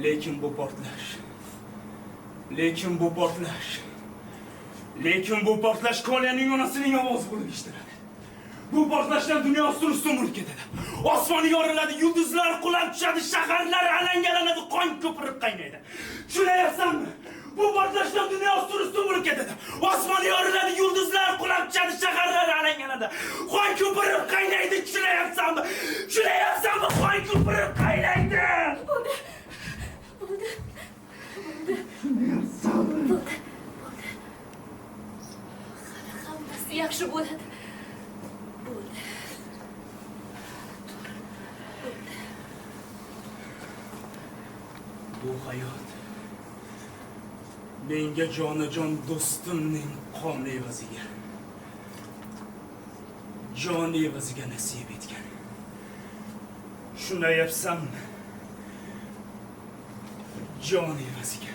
Lekin bu portlash Kolyaning onasining ovozi bo'lib eshitiladi. Bu portlashdan dunyo ustun-ustun bo'lib ketadi. Osmon yoriladi, yulduzlar qulab tushadi, shaharlar alangalanadi, qon ko'pirib qaynaydi. Tushunyapsanmi? Bu portlashdan dunyo ustun-ustun bo'lib ketadi. Osmon yoriladi, yulduzlar qulab tushadi, shaharlar alangalanadi. Qon ko'pirib qaynaydi, tushunyapsanmi? Tushunyapsanmi? Qon ko'pirib qaynaydi.
Bo'ldi. Bo'ldi. Bo'ldi. Bo'ldi. Hali hammasi yaxshi bo'ladi. Bo'ldi. Tur. Bo'ldi.
Bu hayot menga jonajon do'stimning qoni evaziga, jon evaziga nasib etgan. Tushunayapsanmi? Jon evaziga.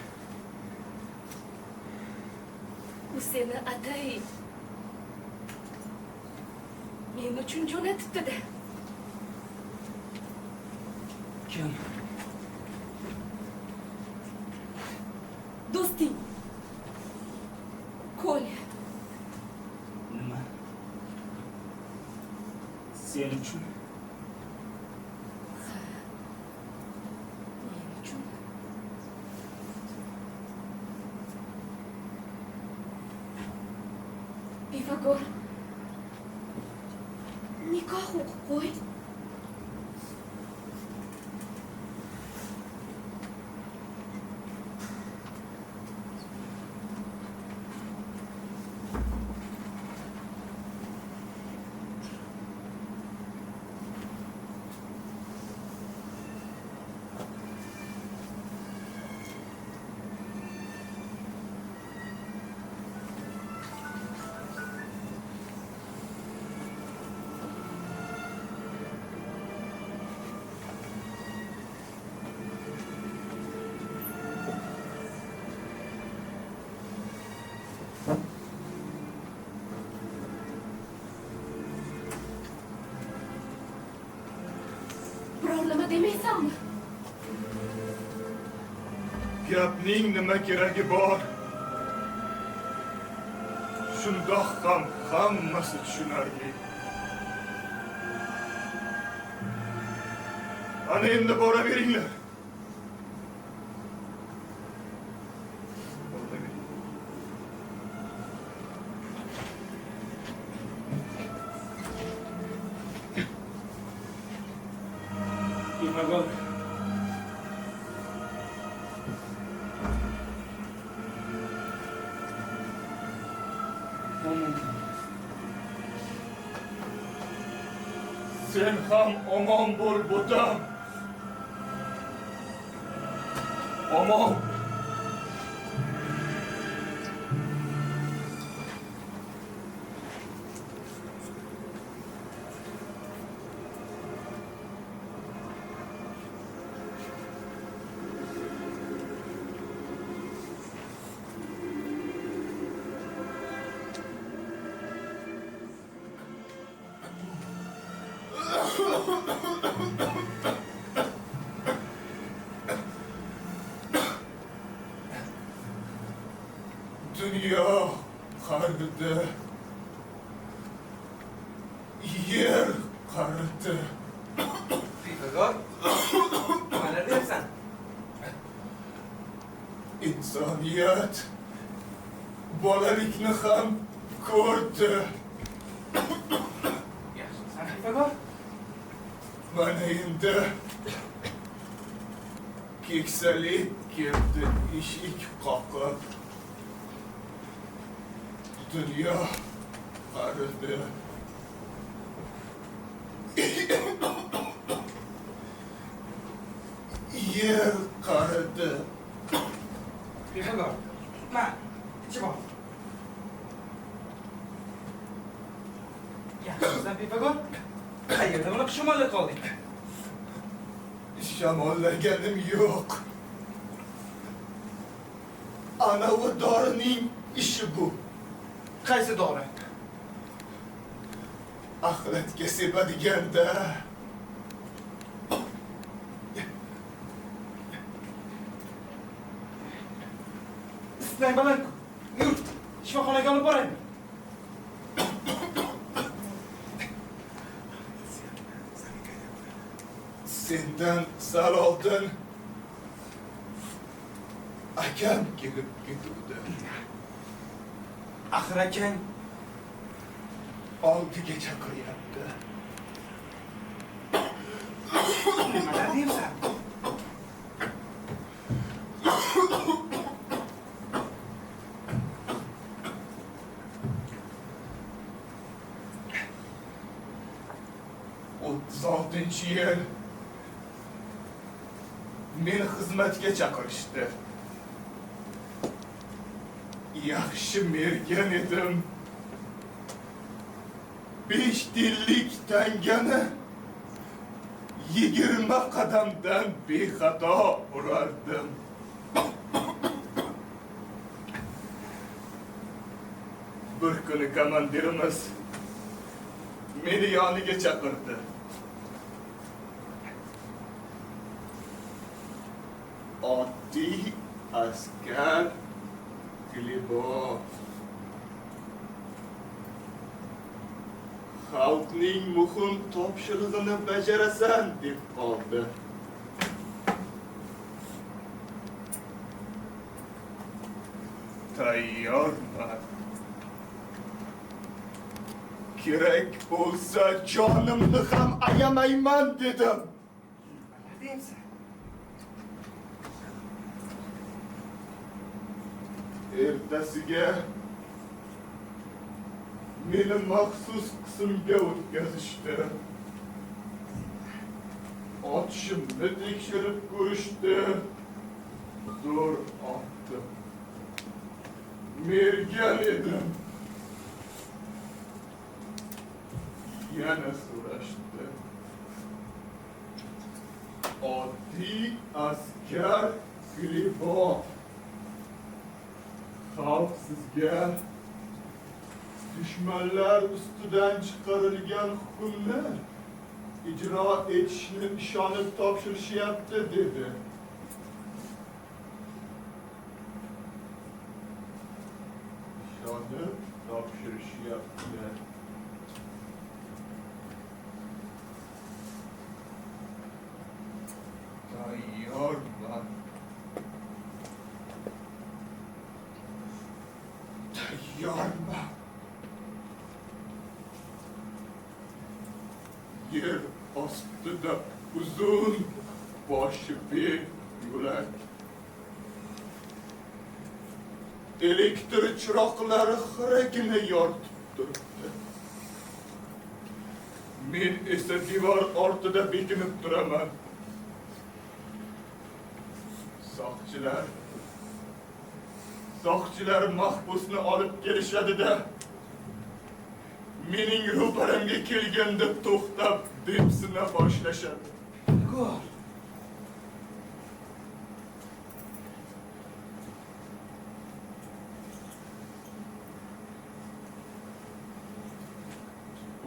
U seni atay men uchun jo'natibdi-da.
Kim?
Do'sting. Kolya.
Nima? Sen uchun?
Ha. Men uchun. Pifagor, nikoh o'qib qo'y. Demaysanmi?
Gapning nima keragi bor? Shundoq ham hammasi tushunarli. Ana endi boraveringlar.
Pifagor.
Omon bo'l.
Sen ham omon bo'l, bo'tam. Omon. Dunyo qaridi, yer qaridi.
Pifagor, nimalar deyapsan?
Insoniyat bolalikni ham ko'rdi.
Yaxshimisan, Pifagor?
Mana endi keksalik keldi eshik qoqib. Dunyo qaridi. Yer qaridi.
Pifagor, ma, ichib ol. Yaxshimisan, Pifagor? Qayerda bunaqa shamollab qolding?
Shamollaganim yo'q. Anavi dorining ishi bu.
Qaysi dori?
Axlatga sepadiganda.
Isitmang baland-ku. Yur, shifoxonaga olib boraymi?
Sendan sal oldin akam kelib ketuvdi.
Axir akang
oldiga chaqiryapti.
Nimalar deyapsan?
O'ttiz oltinchi yil meni xizmatga chaqirishdi. Yaxshi mergan edim. 5 tillik tangani 20 qadamdan bexato urardim. Bir kuni komandirimiz meni yoniga chaqirdi. Oddiy askar Glebov, xalqning muhim topshirig'ini bajarasan deb qoldi. Tayyorman. Kerak bo'lsa jonimni ham ayamayman dedim.
Nima deyapsan?
Ertasiga meni maxsus qismga o'tkazishdi. Otishimni tekshirib ko'rishdi. Zo'r otdim. Mergan edim. Yana so'rashdi. Oddiy askar Glebov, xalq sizga dushmanlar ustidan chiqarilgan hukmni ijro etishni ishonib topshirishyapti dedi. İshonib topshirishyapti. Tayyorman. Tayyorman. Yer ostida uzun, boshi bek yo'lak. Elektr chiroqlari xiragina yoritib turibdi. Men esa devor ortida bekinib turaman. Soqchilar mahbusni olib kelishadi-da, mening ro'paramga kelganda to'xtab depsina boshlashadi.
Gol.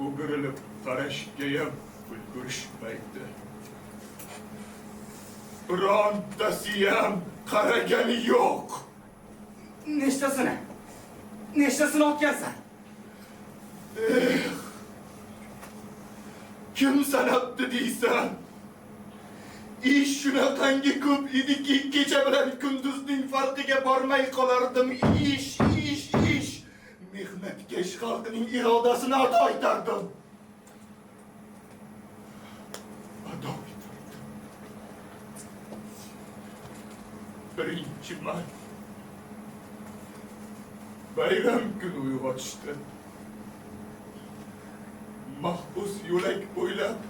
O'girilib qarashgayam ulgurishmaydi. Birontasiyam qaragani yo'q.
Nechtasini? Nechtasini otgansan?
Kim sanabdi deysan? Ish shunaqangi ko'p ediki, kecha bilan kunduzning farqiga bormay qolardim. Ish, ish, ish. Mehnatkash xalqning irodasini ado etardim. Ado etardim. 1 may. Bayram kuni uyg'otishdi. Mahbus yo'lak bo'ylab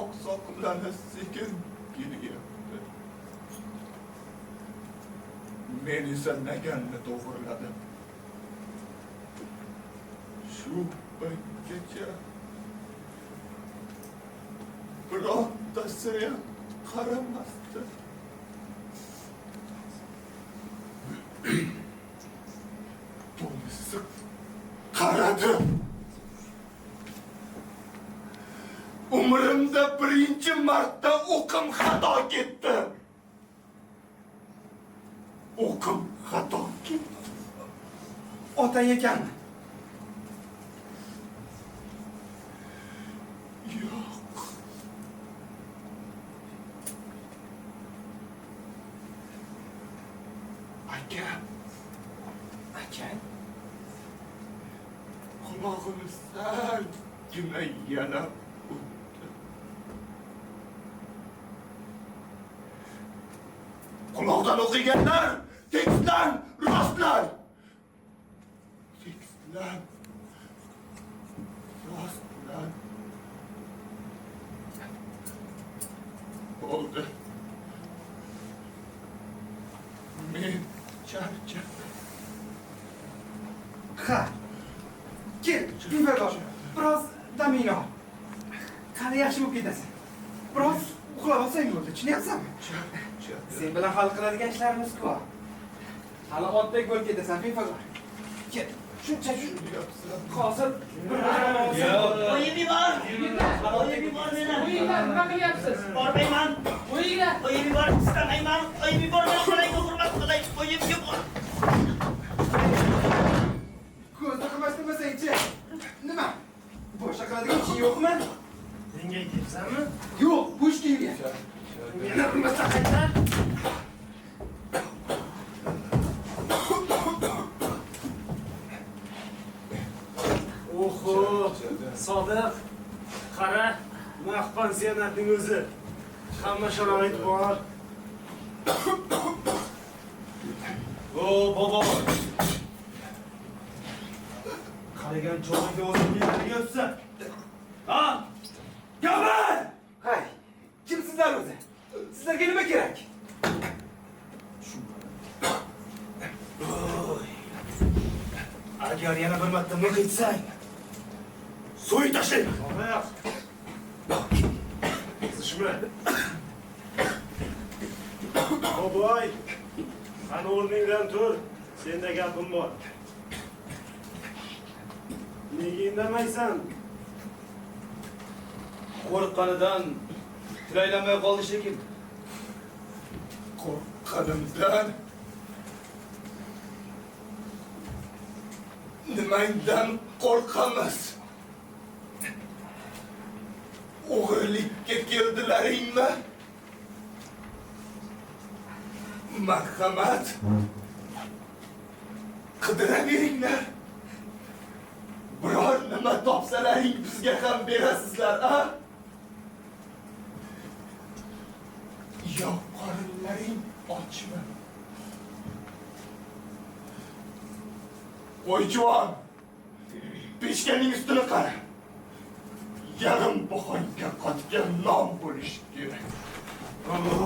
oqsoqlana sekin kelyapti. Men esa naganni to'g'irladim. Shu paytgacha birontasiyam qaramasdi. Bunisi qaradi. Umrimda 1 marta o'qim xato ketdi. O'qim xato ketdi.
Otang ekanmi?
Yo'q. Aka.
Aka?
Qulog'ini salgina yalab o'tdi. Quloqdan o'qiganlar tekstdan rostlar. Tekstdan rostlar. Bo'ldi. Men charchadim.
Ha. Kel, Pifagor, biroz damingni ol. Qani yaxshi bo'lib ketasan. Biroz uxlab olsang bo'ldi, tushunyapsanmi? Sen bilan hal qiladigan ishlarimiz ko'p. Hali otdek bo'lib ketasan, Pifagor. Kel, shuncha hozir bir
Qo'yib yubor. Qo'yib yubor meni.
Qo'yinglar, nima qilyapsiz?
Bormayman.
Qo'yinglar.
Qo'yib yubor, istamayman. Qo'yib yubor, meni onangga hurmat qilay. Qo'yib yubor.
Ko'zni qamashtirmasang-chi. Nima? Boshqa qiladigan ishing yo'qmi?
Menga aytyapsanmi?
Yo'q, Pushkinga.
Meni urmasa qaytar. Oho, Sodiq, qara, naq pansionatning o'zi. Hamma sharoit bor. O, bobo. Qaragan chog'ingda o'zingni yetyapsan. Ha?
Gapir! Hay, kimsizlar o'zi? Sizlarga nima kerak?
Agar yana bir marta miq etsang, so'yib tashlayman. Sodiq. Qizishma. Boboy, qani o'rningdan tur. Senda gapim bor. Nega indamaysan?
Qo'rqqanidan tilaylamay qoldi shekilli.
Qo'rqqanimdan nimangdan qo'rqamiz? O'g'irlikka keldilaringmi? Marhamat. Qidiraveringlar. Biror nima topsalaring bizga ham berasizlar, a? Yo qorinlaring Ochman. Voy juvon! Pechkaning ustini qara. Yarim buxonga qotgan non bo'lishi kerak.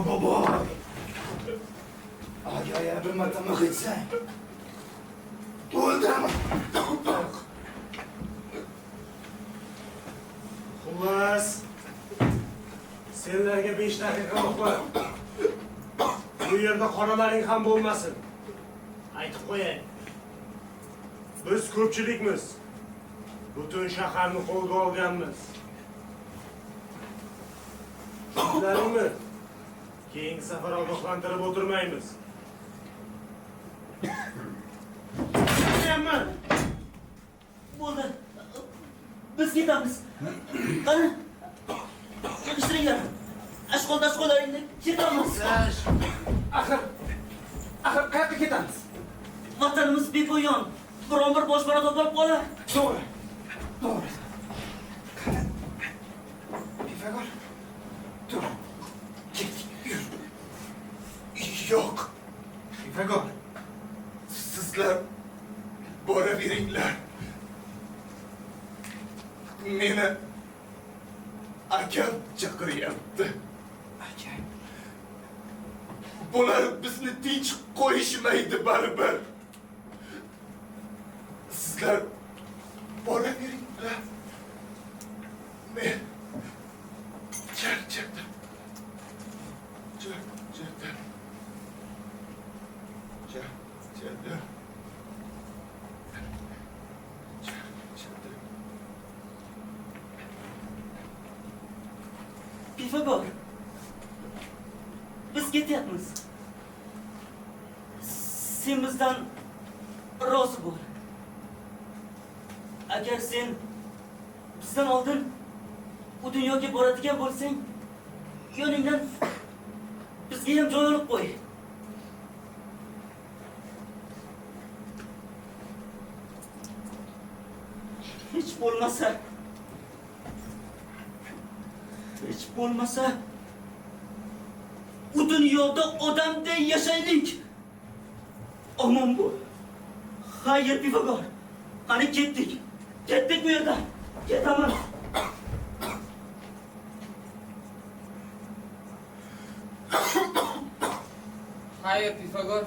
Bobo! Agar yana bir marta mix etsang, o'ldiraman.
Xullas, senlarga 5 daqiqa muhlat. Bu yerda qoralaring ham bo'lmasin. Aytib qo'yay. Biz ko'pchilikmiz. Butun shaharni qo'lga olganmiz. Tushundingmi? Keyingi safar ogohlantirib o'tirmaymiz. Ketyapman.
Bo'ldi. Biz ketamiz. Qani? Yig'ishtiringlar. Ashqol-dashqollaringni ketamiz.
Axir qayerga ketamiz?
Vatanimiz bepoyon. Biron bir boshpana topib qolar.
To'g'ri. To'g'ri. Qani? Pifagor. Tur.
Ketdik, yur. Yo'q.
Pifagor.
Sizlar boraveringlar. Meni akam chaqiryapti.
Akam.
Bular bizni tinch qo'yishmaydi baribir. Sizlar boraveringlar. Men charchadim. Charchadim. Charchadim. Charchadim.
Pifagor. Biz ketyapmiz. Sen bizdan rozi bo'l. Agar sen bizdan oldin u dunyoga boradigan bo'lsang, yoningdan bizga ham joy olib qo'y. Hech bo'lmasa u dunyoda odamday yashaylik. Omon bo'l. Xayr, Pifagor. Qani ketdik. Ketdik bu yerdan. Ketamiz.
Xayr, Pifagor.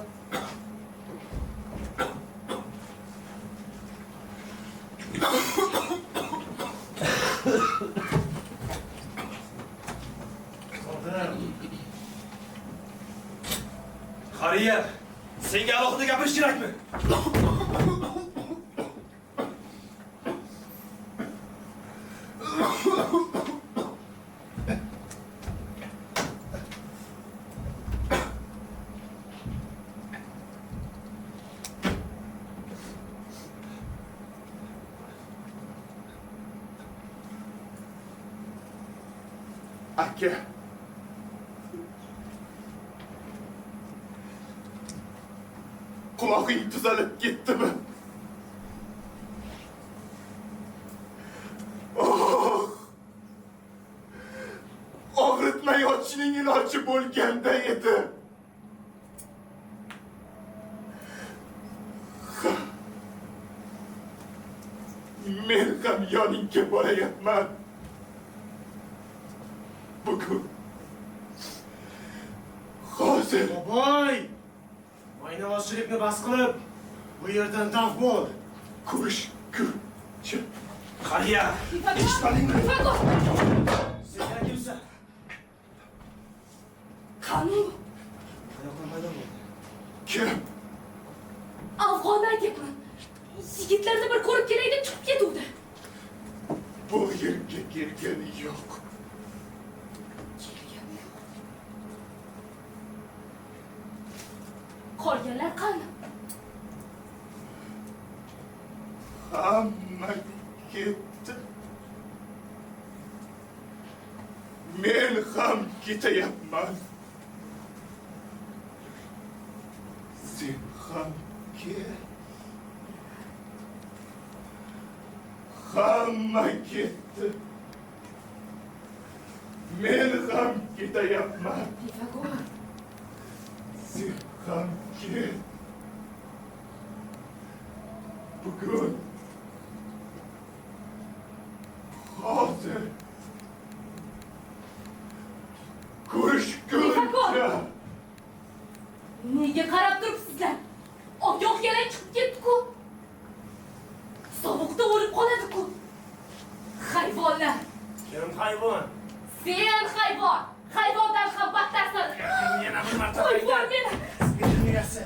Qariya, senga alohida gapirish kerakmi?
Aka. Qulog'ing tuzalib ketdimi? Oh! Og'ritmay yotishning iloji bo'lganda edi. Men ham yoningga borayapman. Bugun. Hozir.
Boboy! Maynavozchilikni bas qilib, bu yerdan daf bo'l.
Ko'rish-ko'rchi.
Qariya,
eshitmadingmi?
Pifagor!
Sen kimsan?
Qani u?
Qayoqdan paydo bo'ldi?
Kim?
Afg'onni aytyapman. Yigitlarni bir ko'rib kelay deb chiqib ketuvdi.
Bu yerga kelgani yo'q.
Kelgani yo'q. Qolganlar qani?
Hamma ketdi. Men ham ketayapman. Sen ham ket. Hamma ketdi. Men ham ketayapman.
Pifagor.
Sen ham ket. Bugun. Hozir. Ko'rishguncha.
Nega qarab turibsizlar? Ogoh yalang chiqib ketdi-ku. Sovuqda o'lib qoladi-ku. Hayvonlar.
Kim hayvon?
Sen hayvon. Hayvondan ham battarsan.
Yana bir marta
Qo'y bor meni.
Niyasi.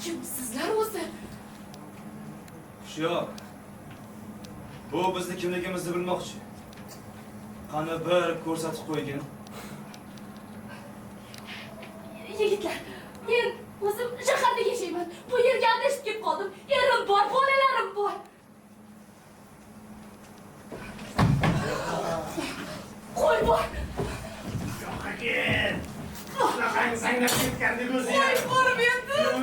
Kimsizlar o'zi?
Hushyor. Bu bizni kimligimizni bilmoqchi. Qani bir ko'rsatib qo'ygin.
Yigitlar, men o'zim shaharda yashayman. Bu yerga adashib kelib qoldim. Erim bor, bolalarim bor. Qo'y bor.
Yo'q ekan. Shunaqangi sanglab ketgandik o'zi.
Qo'y bor dedim.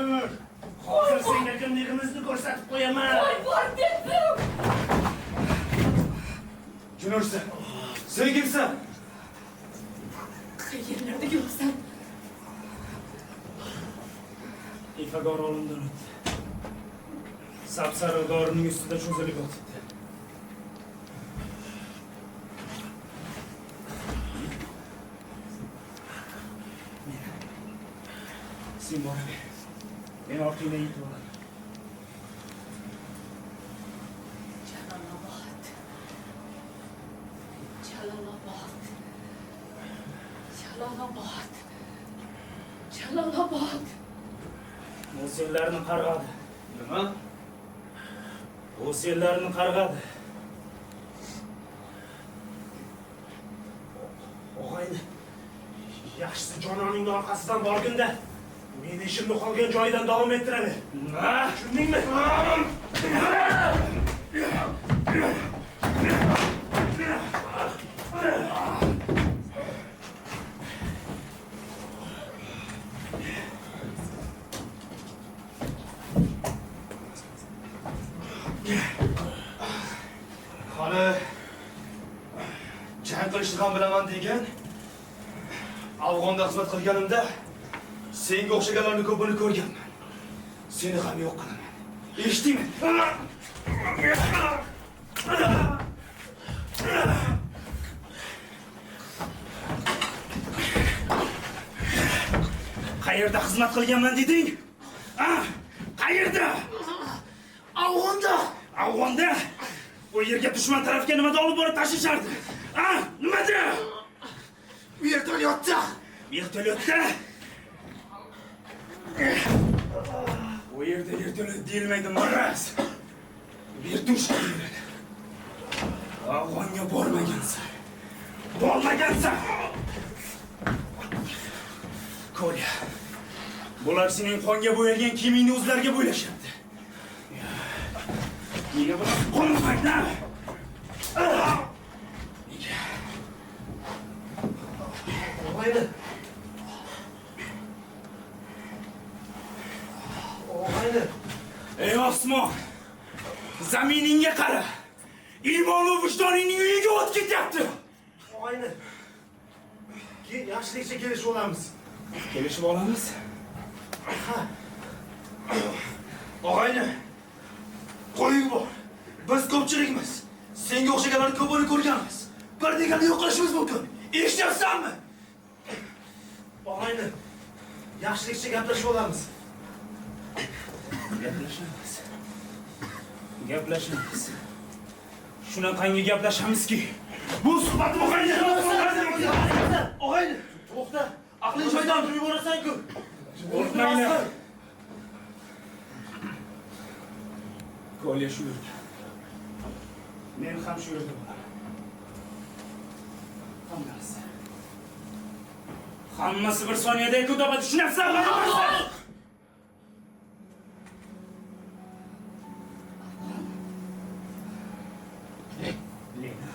Hozir senga kimligimizni ko'rsatib qo'yaman.
Qo'y bor dedim.
Junursan. Sen kimsan?
Qayerlarda yuribsan?
Pifagor olimdan o'tdi. Sapsariq dorining ustida cho'zilib yotibdi. Sen boraver. Men orqangdan yetib olaman.
Jalolobod. Jalolobod. Jalolobod. Jalolobod.
O senlarni qarg'adi.
Nima?
O senlarni qarg'adi. Og'ayni, yaxshisi jononingni orqasidan borgin-da. Men ishimni qolgan joyidan davom ettiraver. Nima? Tushundingmi?
Hali jang qilishni ham bilaman degan. Afg'onda xizmat qilganimda senga o'xshaganlarni ko'pini ko'rganman. Seni ham yo'q qilaman. Eshitdingmi?
Qayerda xizmat qilganman deding? Ha? Qayerda? Afg'onda. Afg'onda? U yerga dushman tarafga nimada olib borib tashlashardi? Ha? Nimada?
Vertolyotda.
Vertolyotda? U yerda vertolyot deyilmaydi, maraz. Vertushka deyiladi. Afg'onga bormagansan. Bormagansan. Kolya, bular sening qonga bo'yalgan kiyimingni o'zlariga bo'ylashyapti. Nega bular qonmaydi? Nega?
Og'ayni. Og'ayni.
Ey osmon! Zaminingga qara. Iymon va vijdoningning uyiga o't ketyapti.
Og'ayni. Keyin yaxshilikcha kelishib olamiz.
Kelishib olamiz.
Ha.
Og'ayni. Qo'ying bor. Biz ko'pchilikmiz. Senga o'xshaganlarni ko'pini ko'rganmiz. Bir deganda yo'q qilishimiz mumkin. Eshityapsanmi?
Og'ayni, yaxshilikcha gaplashib olamiz.
Gaplashamiz. Gaplashamiz. Shunaqangi gaplashamizki, bu suhbat og'ayni.
Og'ayni,
to'xta.
Aqling joyidan
turib yuborasan-ku.
Qo'rqmanglar. Kolya shu yerda. Men ham shu yerda bo'laman. Hammasi. Hammasi bir soniyada yakun topadi. Tushunasizmi? Lena.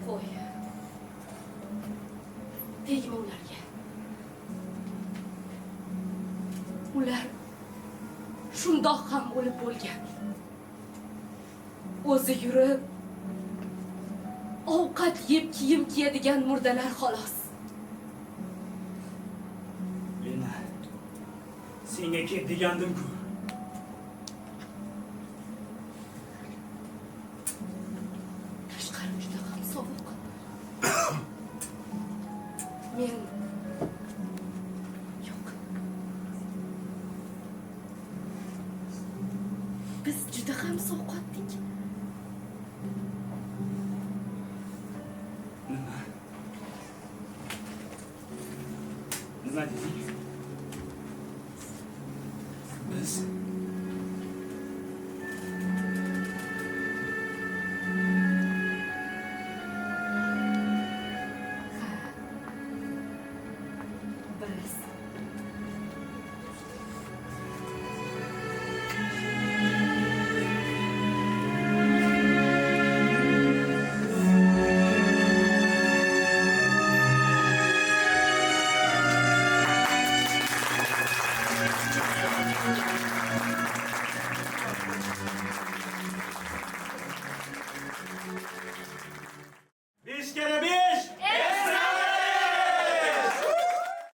Qo'y. Tegma ularga. Ular shundoq ham o'lib bo'lgan. O'zi yurib, ovqat yeb kiyim kiyadigan murdalar xolos.
Lena, senga ket degandim-ku.
Tashqari juda ham sovuq. Men yo'q. Biz juda ham sovqotdik.
Nima? Nima deding? Biz
Ha. Biz
Besh kara besh.